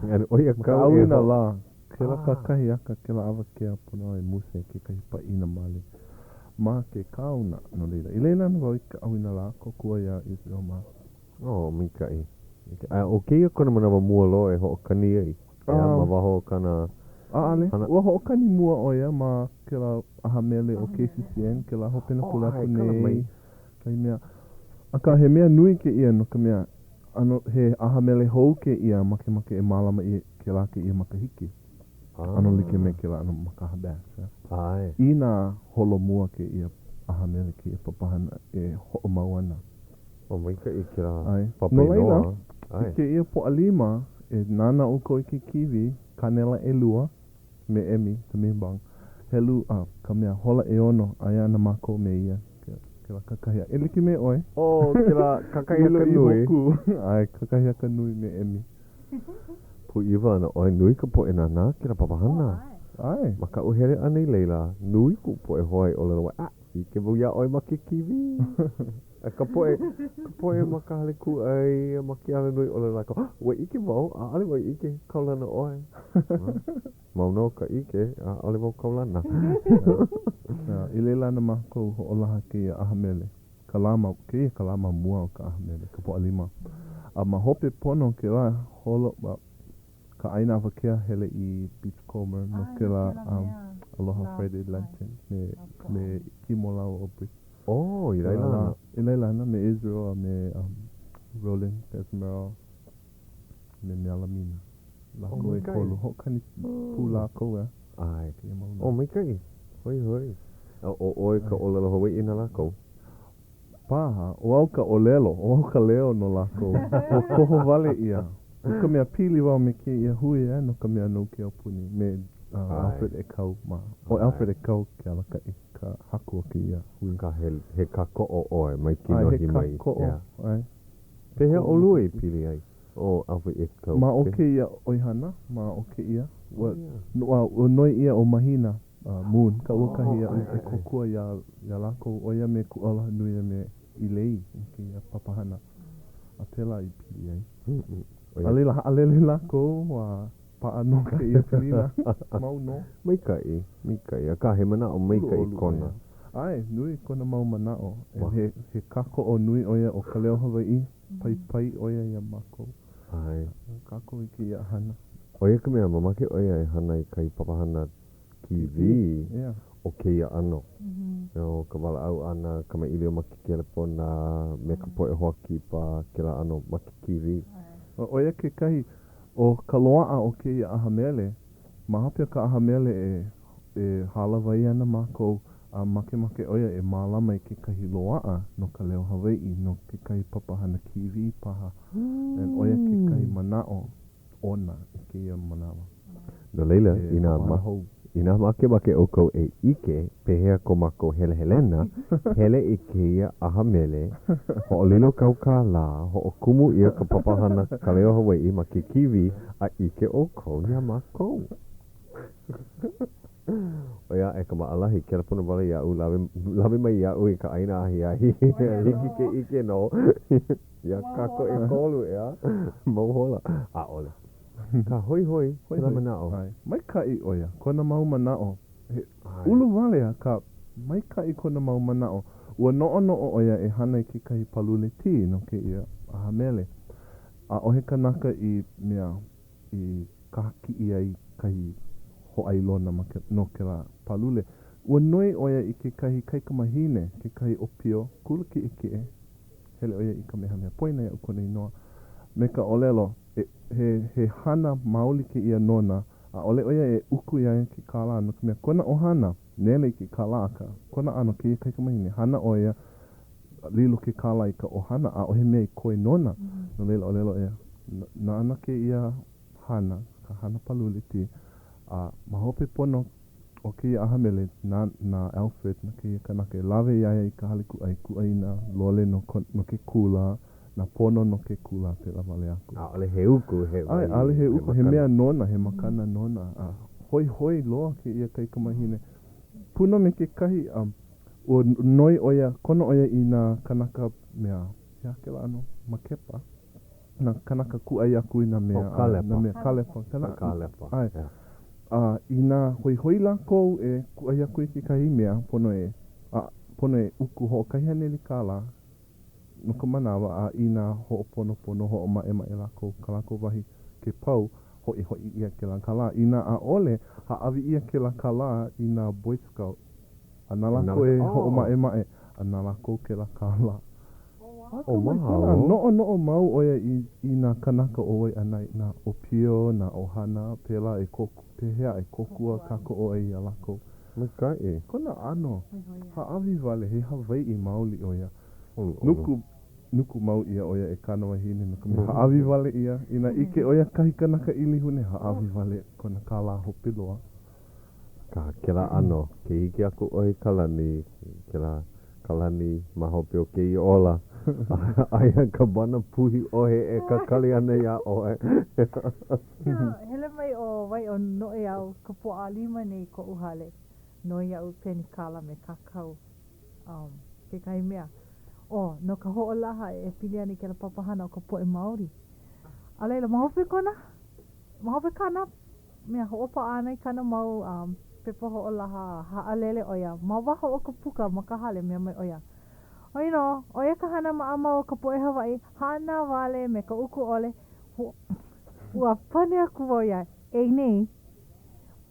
[SPEAKER 2] ʻO ia
[SPEAKER 3] ma ka
[SPEAKER 2] kau e ho...
[SPEAKER 3] ʻauinalā. Kēlā kakahiaka, kēlā awakea pono e muse kekahi pāʻina male ma ke kaona. No laila, i laila ana wau i ka ʻauinalā, kōkua iā Israel mā.
[SPEAKER 2] Oh, maikaʻi. A ʻo kēia kona manawa mua loa e hoʻokani ai, ʻeā, ma waho o kāna
[SPEAKER 3] ʻAʻole.
[SPEAKER 2] hana.
[SPEAKER 3] Ua hoʻokani mua ʻo ia ma kēlā ʻaha mele o KCCN, kēlā hopena
[SPEAKER 2] Oh,
[SPEAKER 3] pule
[SPEAKER 2] ʻae,
[SPEAKER 3] aku
[SPEAKER 2] kala mai.
[SPEAKER 3] nei, kahi mea. Akā, he mea nui kēia no ka mea, ʻano, he ʻaha mele hou kēia makemake e mālama ʻia kēlā kēia makahiki. ʻAno like me kēlā ʻano Makaha Bash.
[SPEAKER 2] ʻAe.
[SPEAKER 3] Inā holomua kēia ʻaha mele, kēia papahana e hoʻomau ana.
[SPEAKER 2] O maikaʻi kēlā
[SPEAKER 3] ʻAe.
[SPEAKER 2] papa
[SPEAKER 3] No laila,
[SPEAKER 2] inoa.
[SPEAKER 3] i
[SPEAKER 2] ʻAe.
[SPEAKER 3] kēia Pōʻalima, e nānā ʻoukou i ke kīwī, kānela ʻelua, me Emi Tomimbang, helu, a, ka mea, hola ʻeono, aia ana mākou me ia, kēlā kakahiaka. E like me ʻoe.
[SPEAKER 2] Oh, kēlā kakahiaka nui.
[SPEAKER 3] ʻAe, kakahiaka nui me Emi.
[SPEAKER 2] Pūʻiwa ana ʻoe, nui ka poʻe nānā kēlā papahana.
[SPEAKER 3] ʻAe.
[SPEAKER 2] Ma kaʻu hele ʻana i laila, nui kuʻu poʻe hoa i ʻōlelo mai, ah, ʻike wau iā ʻoe ma ke kīwī. A ka poʻe, ka poʻe ma ka hale kūʻai a ma ke alanui ʻōlelo lākou, ah, ua ʻike wau, ʻaʻole wau i ʻike, kaulana ʻoe. Mau nō ka ʻike, ʻaʻole wau kaulana.
[SPEAKER 3] I laila ana mākou hoʻolaha kēia ʻaha mele, ka lā ma, kēia ka lā ma mua o ka ʻaha mele, ka Pōʻalima. A ma hope pono kēlā, holo, ka ʻaina awakea hele i Beachcomber no kēlā um, Aloha Friday Luncheon me, me Kimo lāua ʻo Brick.
[SPEAKER 2] Oh, i laila ana.
[SPEAKER 3] I laila ana me Israel a me um, Roland Esmeralda me Mealamina. Lākou
[SPEAKER 2] Oh, maikaʻi.
[SPEAKER 3] ʻekolu. Hoʻokani pū lākou, ʻeā.
[SPEAKER 2] ʻAe.
[SPEAKER 3] Kēia mau lā.
[SPEAKER 2] Oh, maikaʻi. Hoihoi. A ʻo ʻoe ka ʻōlelo Hawaiʻi na lākou?
[SPEAKER 3] Paha, ʻo au ka ʻōlelo, ʻo au ka leo no lākou. Ua koho wale ʻia. No ka mea, pili wau me kēia hui, ʻeā, no ka mea nou ke aupuni, me Alfred ʻEkau mā. ʻO Alfred ʻEkau ke alakaʻi, ka haku o kēia hui.
[SPEAKER 2] Ka he, he kākoʻo ʻoe mai
[SPEAKER 3] ʻAe,
[SPEAKER 2] kinohi
[SPEAKER 3] he
[SPEAKER 2] mai,
[SPEAKER 3] kākoʻo,
[SPEAKER 2] ʻeā.
[SPEAKER 3] ʻae.
[SPEAKER 2] Pehea ʻolua i pili ai, ʻo Alfred ʻEkau?
[SPEAKER 3] Ma o kēia ʻoihana, ma o kēia, ua, ua noi ʻia ʻo Mahina Moon, ka ua kahi iaʻu e kōkua iā, iā lākou, ʻo ia me Kuʻualohanui a me Ilei i kēia papahana, a pēlā i pili ai. A laila, haʻalele lākou, a. Paʻa nō kēia pilina. Mau nō.
[SPEAKER 2] Maikaʻi, maikaʻi. Akā, he manaʻo maikaʻi
[SPEAKER 3] ʻOluʻolu
[SPEAKER 2] kona.
[SPEAKER 3] ʻo ia. ʻAe, nui kona mau manaʻo. And he, he kākoʻo nui ʻo ia o Ka Leo Hawaiʻi. Paipai ʻo ia iā mākou.
[SPEAKER 2] ʻAe.
[SPEAKER 3] Kākou i kēia hana.
[SPEAKER 2] ʻO ia ka mea, mamake ʻo ia e hana i kahi papahana TV
[SPEAKER 3] Yeah.
[SPEAKER 2] o kēia ʻano. No ka walaʻau ʻana, kamaʻilio ma ke kelepona, me ka poʻe hoa kipa, kēlā ʻano ma ke TV.
[SPEAKER 3] ʻO ia kekahi, ʻo ka loaʻa o kēia ʻaha mele, ma hope o ka ʻaha mele e e hālāwai ana mākou a makemake ʻo ia e mālama i kekahi loaʻa no ka leo Hawaiʻi, no kekahi papahana TV paha. And ʻo ia kekahi manaʻo ona i kēia manawa.
[SPEAKER 2] No laila,
[SPEAKER 3] He
[SPEAKER 2] inā
[SPEAKER 3] papahana
[SPEAKER 2] ma,
[SPEAKER 3] hou.
[SPEAKER 2] inā makemake ʻoukou e ʻike pehea ko mākou helehelena, hele i kēia ʻaha mele, hoʻolilo kāu kālā, hoʻokumu ʻia ka papahana Ka Leo Hawaiʻi ma ke kīwī a ʻike ʻoukou iā mākou. ʻO ia aʻe ka maʻalahi, kelepona wale iaʻu, lawe, lawe mai iaʻu i ka ʻaina ahiahi. Hiki ke ʻike nō iā kākou ʻekolu, ʻeā? Mau hola. ʻAʻole. Ka hoihoi kēlā manaʻo.
[SPEAKER 3] ʻAe. Maikaʻi ʻo ia, kona mau manaʻo. He ulu wale akā maikaʻi kona mau manaʻo. Ua noʻonoʻo ʻo ia e hana i kekahi palule tī no kēia ʻaha mele. ʻAʻohe kanaka i mea i kahakiʻi ai kahi hōʻailona ma ke, no kēlā palule. Ua noi ʻo ia i kekahi kaikamahine, kekahi ʻōpio kula kiʻekiʻe, hele ʻo ia i Kamehameha, poina iaʻu kona inoa, me ka ʻōlelo, e, he, he hana maoli kēia nona, ʻaʻole ʻo ia e uku iā ia ke kālā, no ka mea, kona ʻohana, nele i ke kālā, akā, kona ʻano kēia kaikamahine, hana ʻo ia, lilo ke kālā i ka ʻohana, ʻaʻohe mea i koe nona, no laila, ʻōlelo ʻo ia, nāna kēia hana, ka hana palule tī, a ma hope pono o kēia ʻaha mele, na, na Alfred, na kēia kanaka e lawe iā ia i ka hale kūʻai, kūʻai i nā lole no, no ke kula, nā pono no ke kula, pēlā wale aku.
[SPEAKER 2] ʻAʻole he uku, he
[SPEAKER 3] ʻAe, ʻaʻole he uku, he mea nona, he makana nona, a hoihoi loa kēia kaikamahine. Pū nō me kekahi, um, ua noi ʻo ia, kono ʻo ia i nā kanaka mea, he aha kēlā ʻano, makepa? nā kanaka kūʻai aku i nā mea,
[SPEAKER 2] ʻO Kālepa.
[SPEAKER 3] nā mea kālepa.
[SPEAKER 2] Nā kālepa,
[SPEAKER 3] ʻAe.
[SPEAKER 2] yeah.
[SPEAKER 3] A inā hoihoi lākou e kūʻai aku i kekahi mea, pono e, a, pono e uku 100 kālā no ka manawa, a inā hoʻoponopono, hoʻomaʻemaʻe lākou, kā lākou wahi ke pau, hoʻihoʻi ʻia kēlā kālā. Inā ʻaʻole, hāʻawi ʻia kēlā kālā i nā Boy Scout, a na lākou e hoʻomaʻemaʻe, a na lākou kēlā kālā.
[SPEAKER 2] Oh, mahalo.
[SPEAKER 3] Noʻonoʻo mau ʻo ia i, i nā kanaka o Waiʻanae, nā ʻōpio, nā ʻohana, pēlā e kō, pehea e kōkua kākoʻo ai iā lākou.
[SPEAKER 2] Maikaʻi.
[SPEAKER 3] Kona ʻano, hāʻawi wale, he Hawaiʻi maoli ʻo ia. Nuku, nuku mau ʻia ʻo ia e kāna wahine no ka mea hāʻawi wale ʻia. Inā ʻike ʻo ia kahi kanaka ʻilihune, hāʻawi wale kona kālā hope loa.
[SPEAKER 2] Ka, kēlā ʻano, ke hiki aku ʻoe i ka lani, kēlā ka lani ma hope o kēia ola, aia ka bana puhi ʻohe e kakali ana iā ʻoe.
[SPEAKER 4] Hele mai ʻo wai ʻo Noʻeau ka Pōʻalima nei i koʻu hale, noi iaʻu penikala me kākau um, kekahi mea. ʻO, no ka hoʻolaha e pili ana i kēlā papahana o ka poʻe Maori. A laila, ma hope kona, ma hope kāna mea hoʻopaʻa ʻana i kāna mau um, pepa hoʻolaha a haʻalele ʻo ia ma waho o ka puka ma ka hale, mea mai ʻo ia, ʻOi nō, ʻo ia ka hana maʻamau o ka poʻe Hawaiʻi, hana wale me ka uku ʻole. Ua pane aku wau iā ia, E nei,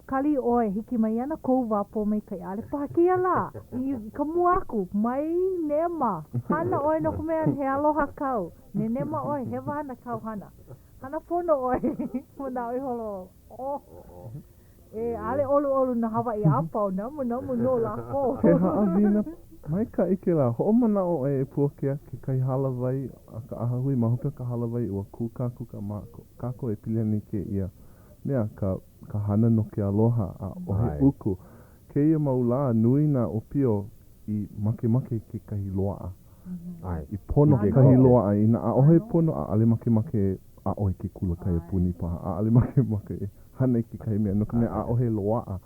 [SPEAKER 4] kali ʻoe, hiki mai ana kou wā pōmaikaʻi, ʻaʻole paha kēia lā, i ka mua aku, mai nema, hana ʻoe no ka mea he aloha kāu, nenema ʻoe, hewa ana kāu hana. Hana pono ʻoe, manaʻo ihola wau, oh, e, ʻaʻole ʻoluʻolu nā Hawaiʻi a pau, namunamu nō lākou.
[SPEAKER 3] He haʻawina maikaʻi kēlā. Hoʻomanaʻo ʻoe e Puakea kekahi hālāwai a ka ʻahahui ma hope o ka hālāwai ua kūkākūkā mākou kākou e pili ana i kēia mea, ka, ka hana no ke aloha, ʻaʻohe uku. Kēia mau lā, nui nā ʻōpio i makemake i kekahi loaʻa. I pono kahi loaʻa inā ʻaʻohe pono, ʻaʻole makemake aʻo i ke kula kaiapuni paha, ʻaʻole makemake e hana i kekahi mea, no ka mea ʻaʻohe loaʻa.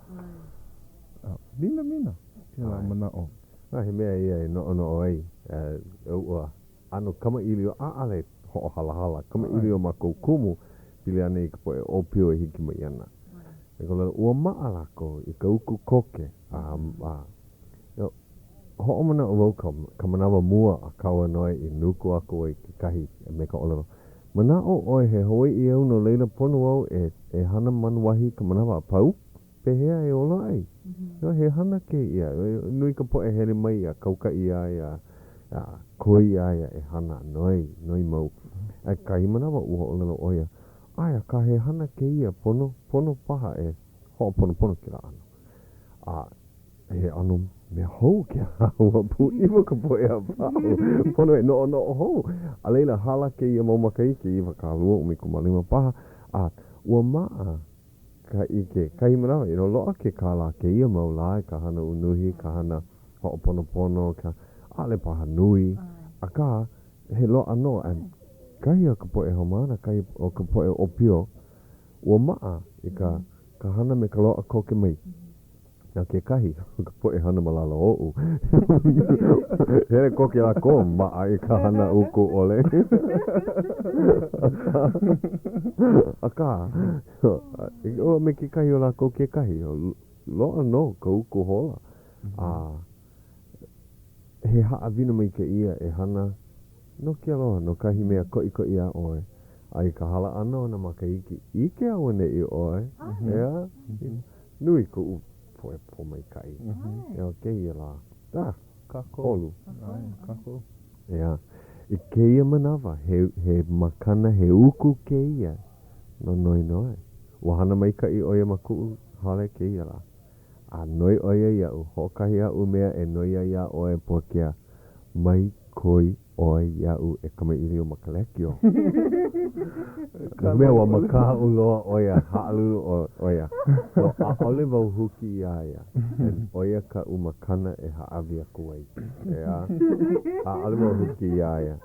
[SPEAKER 3] Minamina kēlā manaʻo.
[SPEAKER 2] A he mea ia e noʻonoʻo ai, ua ʻano kamaʻilio, ʻaʻole hoʻohalahala, kamaʻilio ma kou kumu. pili ana i ka poʻe ʻōpio e hiki mai ana. E ka ʻōlelo, ua maʻa lākou i ka uku koke, a, a, hoʻomanaʻo wau ka, ka manawa mua a kāua Noe i nuku aku ai kekahi me ka ʻōlelo, Manaʻo ʻoe he Hawaiʻi au no laila pono au e, e hana manuahi ka manawa a pau? Pehea e ola ai? He hana kēia. Nui ka poʻe hele mai a kaukaʻi iā ia, a koi iā ia e hana, noi, noi mau. A i kahi manawa ua ʻōlelo ʻo ia, ʻAe, akā he hana kēia, pono, pono paha e hoʻoponopono kēlā ʻano. A he ʻano mea hou kēlā, ua pūʻiwa ka poʻe a pau, pono e noʻonoʻo hou. A laila, hala kēia mau makahiki, 20 15 paha, a ua maʻa ka ʻike. Kahi manawa, you know, loaʻa ke kālā kēia mau lā i ka hana unuhi, ka hana hoʻoponopono, ka, ʻaʻole paha nui, akā, he loaʻa nō. And kahi o ka poʻe haumāna, kahi o ka poʻe ʻōpio, ua maʻa i ka, ka hana me ka loaʻa koke mai. Na kekahi o ka poʻe hana ma lalo oʻu, hele koke lākou maʻa i ka hana uku ʻole. Akā, akā, me kekahi o lākou kekahi, loaʻa nō ka uku hola. A he haʻawina maikaʻi ia e hana no ke aloha, no kahi mea koʻikoʻi iā ʻoe. A i ka hala ʻana o nā makahiki, ʻike auaneʻi ʻoe, ʻeā? Nui koʻu poʻe pōmaikaʻi. ʻEā, kēia lā. Ah,
[SPEAKER 3] Kākou.
[SPEAKER 2] ʻOlu.
[SPEAKER 3] ʻAe, kākou.
[SPEAKER 2] ʻEā. I kēia manawa, he, he makana, he uku kēia no Noenoe. Ua hana maikaʻi ʻo ia ma kuʻu hale kēia lā. A noi ʻo ia iaʻu, hoʻokahi aʻu mea e noi ai iā ʻoe, Puakea, mai koi ʻoe iaʻu e kamaʻilio ma ka lekiō. No ka mea, ua makaʻu loa ʻo ia, haʻalulu ʻo ia. So, ʻaʻole wau huki iā ia. And ʻo ia kaʻu makana e hāʻawi aku ai. ʻEā? ʻAʻole wau huki iā ia.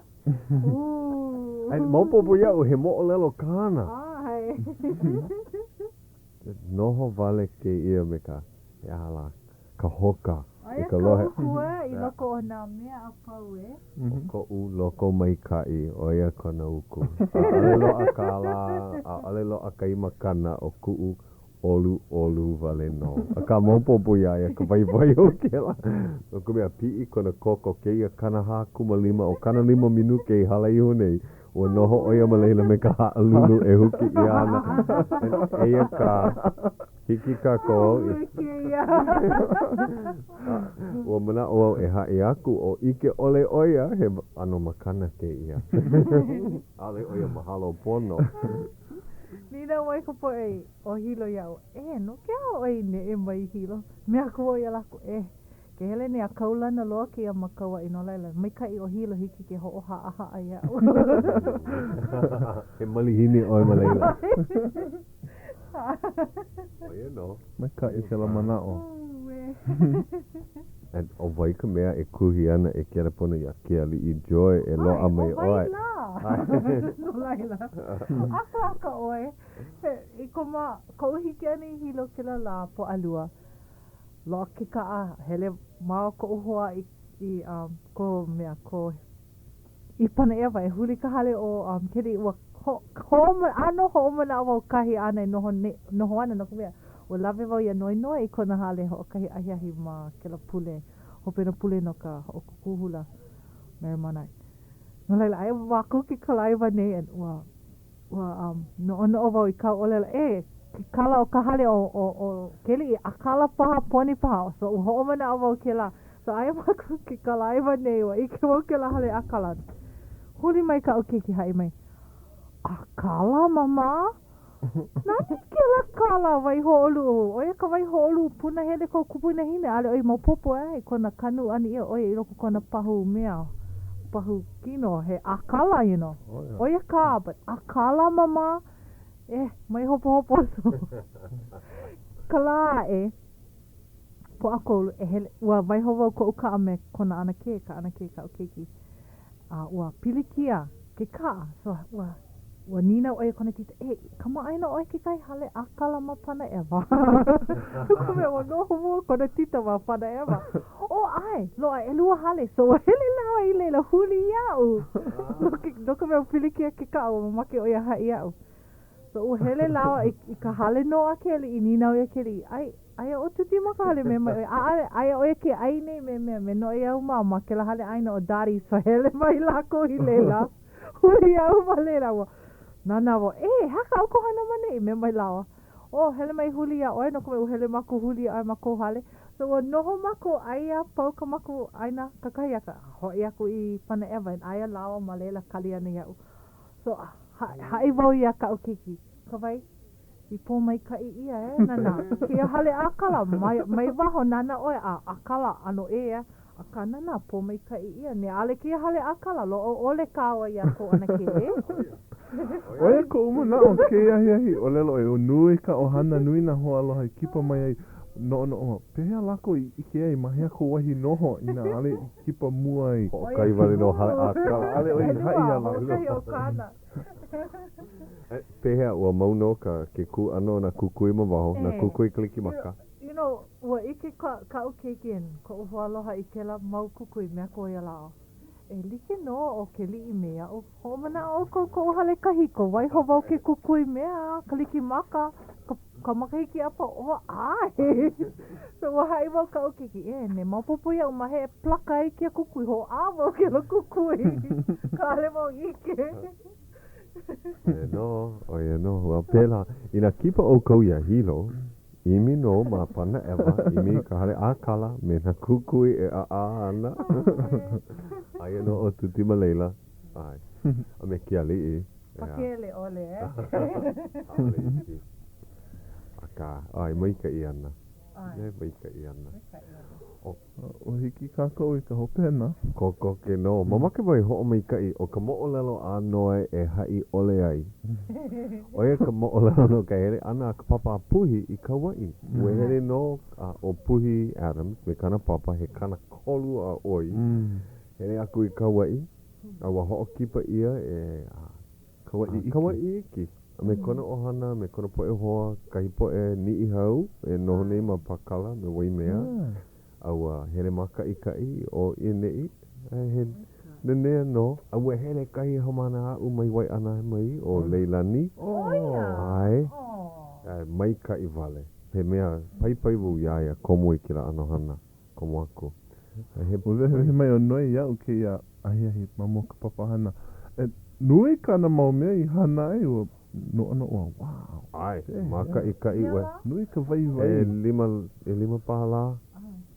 [SPEAKER 2] And maopopo iaʻu, he moʻolelo kāna. Noho wale kēia me ka, he aha lā, ka hoka i
[SPEAKER 4] Aia
[SPEAKER 2] ka
[SPEAKER 4] ka
[SPEAKER 2] lohe.
[SPEAKER 4] uku e i loko o nā mea a pau e.
[SPEAKER 2] ʻO koʻu lokomaikaʻi, ʻo ia kona uku. ʻAʻole loaʻa kālā, ʻaʻole loaʻa kahi makana ʻo kuʻu ʻoluʻolu wale nō. Akā maopopo iā ia ka waiwai o kēlā. No ka mea, piʻi kona koko kēia 45 o 50 minuke i hala iho nei. Ua noho ʻo ia ma laila me ka haʻalulu e huki ʻia ana. Eia kā, hiki kākou i. Ua manaʻo au e haʻi aku, o ʻike ʻole ʻo ia, he ʻano makana kēia. ʻAʻole ʻo ia mahalo pono.
[SPEAKER 4] Nīnau mai ka poʻe o Hilo iaʻu, E, no ke aha ʻoe i neʻe mai i Hilo? Mea aku wau iā lākou, E, Ke hele nei a kaulana loa kēia ma Kauaʻi, no laila, maikaʻi ʻo Hilo hiki ke hoʻohaʻahaʻa iaʻu.
[SPEAKER 2] He malihini ʻoe ma laila. ʻO ia nō.
[SPEAKER 3] Maikaʻi kēlā manaʻo.
[SPEAKER 2] And ʻo wai ka mea e kuhi ana e kelepona iā Kealiʻi Joy e loaʻa mai
[SPEAKER 4] ʻO wai
[SPEAKER 2] ʻoe?
[SPEAKER 4] lā? No laila, akāka ʻoe, i ko ma, koʻu hiki ʻana i Hilo kēlā lā Pōʻalua, Loaʻa ke kaʻa, hele māua koʻu hoa i, i um, ko mea, ko i Panaʻewa e huli ka hale o um, Keliʻi ua ho, hoʻoma, ʻano hoʻomanaʻo wau kahi āna e noho nei, noho ana no ka mea, ua lawe wau iā Noenoe i kona hale hoʻokahi ahiahi ma kēlā pule, hopena pule no ka hoʻokūkū hula Merrie Monarch. No laila, aia mākou ke kalaiwa nei and ua Ua um, noʻonoʻo wau i kāu ʻōlelo, e, ke kala o ka hale o, o, o Keliʻi, ʻākala paha, poni paha. So, ua hoʻomanaʻo wau kēlā. So, aia mākou ke kalaiwa nei, ua ʻike wau kēlā hale ʻākala. Huli mai kaʻu keiki haʻi mai, ʻĀkala, Māmā? Nani kēlā kala waihoʻoluʻu? ʻO ia ka waihoʻoluʻu punahele kou kupunahine, ʻaʻole ʻoe i maopopo, eh, i kona kanu ʻana ʻia ʻo ia i loko kona pahu mea, pahu kino, he ʻākala, you know. ʻO ia kā, but ʻākala, Māmā? Eh, mai hopohopo. Ka lā aʻe, Pōʻakolu, e hele, ua waiho wau koʻu kaʻa me kona ʻanakē, ka ʻanakē kaʻu keiki. A ua pilikia ke kaʻa, so ua, ua nīnau ʻo ia kona tita, E, kamaʻāina ʻoe kekahi hale ʻākala ma Panaʻewa? No ka mea, ua noho mua kona tita ma Panaʻewa. ʻO, ʻae, loaʻa ʻelua hale, so ua hele lāua i laila huli iaʻu. No ke, no ka mea, ua pilikia ke kaʻa, ua mamake ʻo ia haʻi iaʻu. So ua hele lāua i, i ka hale nō a ke aliʻi, nīnau iā ke aliʻi, ai, aia ʻo Tuti ma ka hale? Mea mai ʻo ia, ʻaʻale, aia ʻo ia ke ʻai nei me mea, me Noʻeau mā ma kēlā hale ʻaina ʻo Dottie. So hele mai lākou i laila, huli au ma laila, ua nānā wau, ē, he aha kā ʻoukou hana ma ʻaneʻi? Mea mai lāua, oh, hele mai huli iā ʻoe, no ka mea, ua hele mākou huli iā ʻoe ma kou hale. So ua noho mākou ʻai a pau ka mākou ʻaina kakahiaka, hoʻi aku i Panaʻewa, and aia lāua ma laila kali ana iaʻu. So, haʻi wau iā kaʻu keiki, Kawai, i pōmaikaʻi ʻia, e, nānā, kēia hale ʻākala, mai, mai waho, nānā ʻoe, a ʻākala, ʻano ʻē, e, akā, nānā, pōmaikaʻi ʻia, ne ʻaʻole kēia hale ʻākala, loaʻa ʻole kāua iā kou ʻanakē, e.
[SPEAKER 3] ʻO ia koʻu manaʻo kēia ahiahi, ʻōlelo ʻoe, nui ka ʻohana, nui nā hoaaloha i kipa mai ai, noʻonoʻo wau, pehea lākou i ʻike ai ma hea kou wahi noho inā ʻaʻole i kipa mua ai.
[SPEAKER 2] Hoʻokahi wale nō hale ʻākala.
[SPEAKER 3] ʻAʻole ʻoe i haʻi iā lākou.
[SPEAKER 4] Hoʻokahi o kāna.
[SPEAKER 2] Pehea, ua mau nō ka ke kū ʻana o nā kukui ma waho, nā kukui Kalikimaka?
[SPEAKER 4] You know, ua ʻike kaʻu keiki and koʻu hoaaloha i kēlā mau kukui mea aku ʻo ia lā. E like nō ʻo Keliʻi me aʻu. Hoʻomanaʻo ʻoukou koʻu hale kahiko, waiho wau ke kukui mea Kalikimaka ka, ka makahiki a pau. Oh, ʻae! So ua haʻi wau kaʻu keiki, e, ne maopopo iaʻu ma hea e plaka ai kēia kukui, hoʻā wau kēlā kukui. ʻAʻole wau ʻike.
[SPEAKER 2] ʻO ia nō, ʻo ia nō. Ua pēlā. Inā kipa ʻoukou iā Hilo, ʻImi nō ma Panaʻewa, ʻimi i ka hale ʻākala me nā kukui e ʻaʻā ana. Aia nō ʻo Tuti ma laila, ʻae, a me ke aliʻi.
[SPEAKER 4] Pakele ʻole, e?
[SPEAKER 2] ʻAʻole iki. Akā, ʻae, maikaʻi ana. ʻAe. E maikaʻi ana.
[SPEAKER 4] Maikaʻi ana.
[SPEAKER 2] ʻO.
[SPEAKER 3] Ua hiki kākou i ka hopena.
[SPEAKER 2] Kokoke nō. Mamake wau e hoʻomaikaʻi, ʻo ka moʻolelo a Noe e haʻi ʻole ai. ʻO ia ka moʻolelo no ka hele ʻana a ka papa a Puhi i Kauaʻi. Ua hele nō a ʻo Puhi Adams me kāna papa he 30 a ʻoi, hele aku i Kauaʻi, a ua hoʻokipa ʻia e
[SPEAKER 3] Kauaʻi Iki.
[SPEAKER 2] Kauaʻi Iki. A me kona ʻohana, me kona poʻe hoa, kahi poʻe Niʻihau e noho nei ma Pākala me Waimea. A ua hele mākaʻikaʻi ʻo ʻaneʻi, a he nanea nō. A ua hele kahi haumāna aʻu mai Waiʻanae mai, ʻo Leilani. ʻAe. ʻAe, maikaʻi wale. He mea paipai wau iā ia, komo i kēlā ʻano hana. Komo aku.
[SPEAKER 3] A he. Ua wehewehe mai ʻo Noe iaʻu kēia ahiahi ma mua o ka papahana. E nui kāna mau mea i hana ai, ua noʻonoʻo au, wow!
[SPEAKER 2] ʻAe, mākaʻikaʻi ʻoe.
[SPEAKER 3] Nui ka waiwai.
[SPEAKER 2] ʻElima, ʻelima paha lā.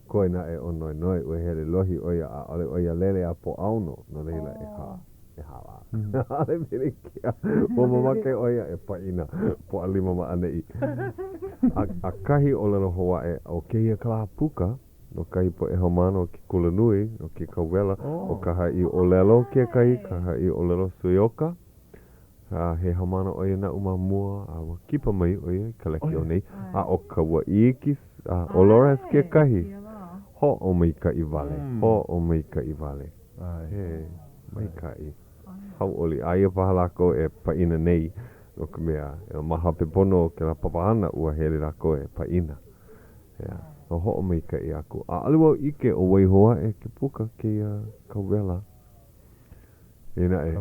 [SPEAKER 2] Koe naʻe ʻo Noe Noe, ua hele lohi ʻo ia, ʻaʻole ʻo ia lele a Pōʻaono, no laila ʻehā, ʻehā lā. ʻAʻole pilikia. Ua mamake ʻo ia e paʻina Pōʻalima ma ʻaneʻi. A, a kahi ʻōlelo hou aʻe, ʻo kēia ka lā puka no kahi poʻe haumāna o ke kulanui, no ke kauwela, ʻo ka haʻi ʻōlelo kekahi, ka haʻi ʻōlelo Sueoka. A he haumāna ʻo ia naʻu ma mua, a ua kipa mai ʻo ia i ka lekiō nei. A ʻo Kauaʻi Iki, a ʻo Lawrence kekahi. Hoʻomaikaʻi wale, hoʻomaikaʻi wale. He maikaʻi. Hauʻoli. Aia paha lākou e paʻina nei, no ka mea, ma hope pono o kēlā papahana, ua hele lākou e paʻina. Ea, ua hoʻomaikaʻi aku. ʻAʻole wau ʻike o waiho aʻe ke puka kēia kauwela. Inā e,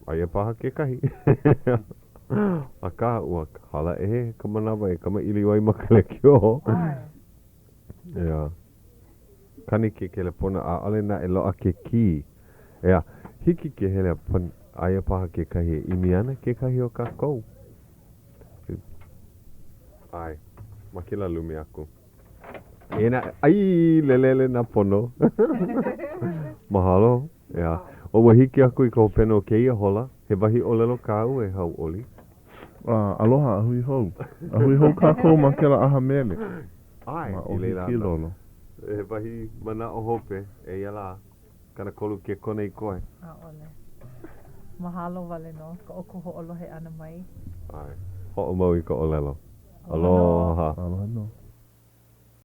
[SPEAKER 2] aia paha kekahi. Akā, ua hala ʻē ka manawa e kamaʻilio ai ma ka lekiō. Ea. Kani ke kelepona, ʻaʻole naʻe loaʻa ke kī. ʻEā, hiki ke hele a pani, aia paha kekahi e ʻimi ana, kekahi o kākou. ʻAe, ma kēlā lumi aku. E naʻe, ai, lelele nā pono. Mahalo. ʻEā, o ua hiki aku i ka hopena o kēia hola, he wahi ʻōlelo kāu e Hauʻoli.
[SPEAKER 3] Aloha, a hui hou. A hui hou kākou ma kēlā ʻaha mele.
[SPEAKER 2] ʻAe,
[SPEAKER 3] Ma o
[SPEAKER 2] i laila ana.
[SPEAKER 3] Hikilolo.
[SPEAKER 2] He wahi manaʻo hope, eia lā, 30 kekone i koe.
[SPEAKER 4] ʻAʻole. Mahalo wale nō ko ʻoukou hoʻolohe ʻana mai.
[SPEAKER 2] ʻAe. Hoʻomau i ka ʻōlelo. Aloha.
[SPEAKER 3] Aloha nō.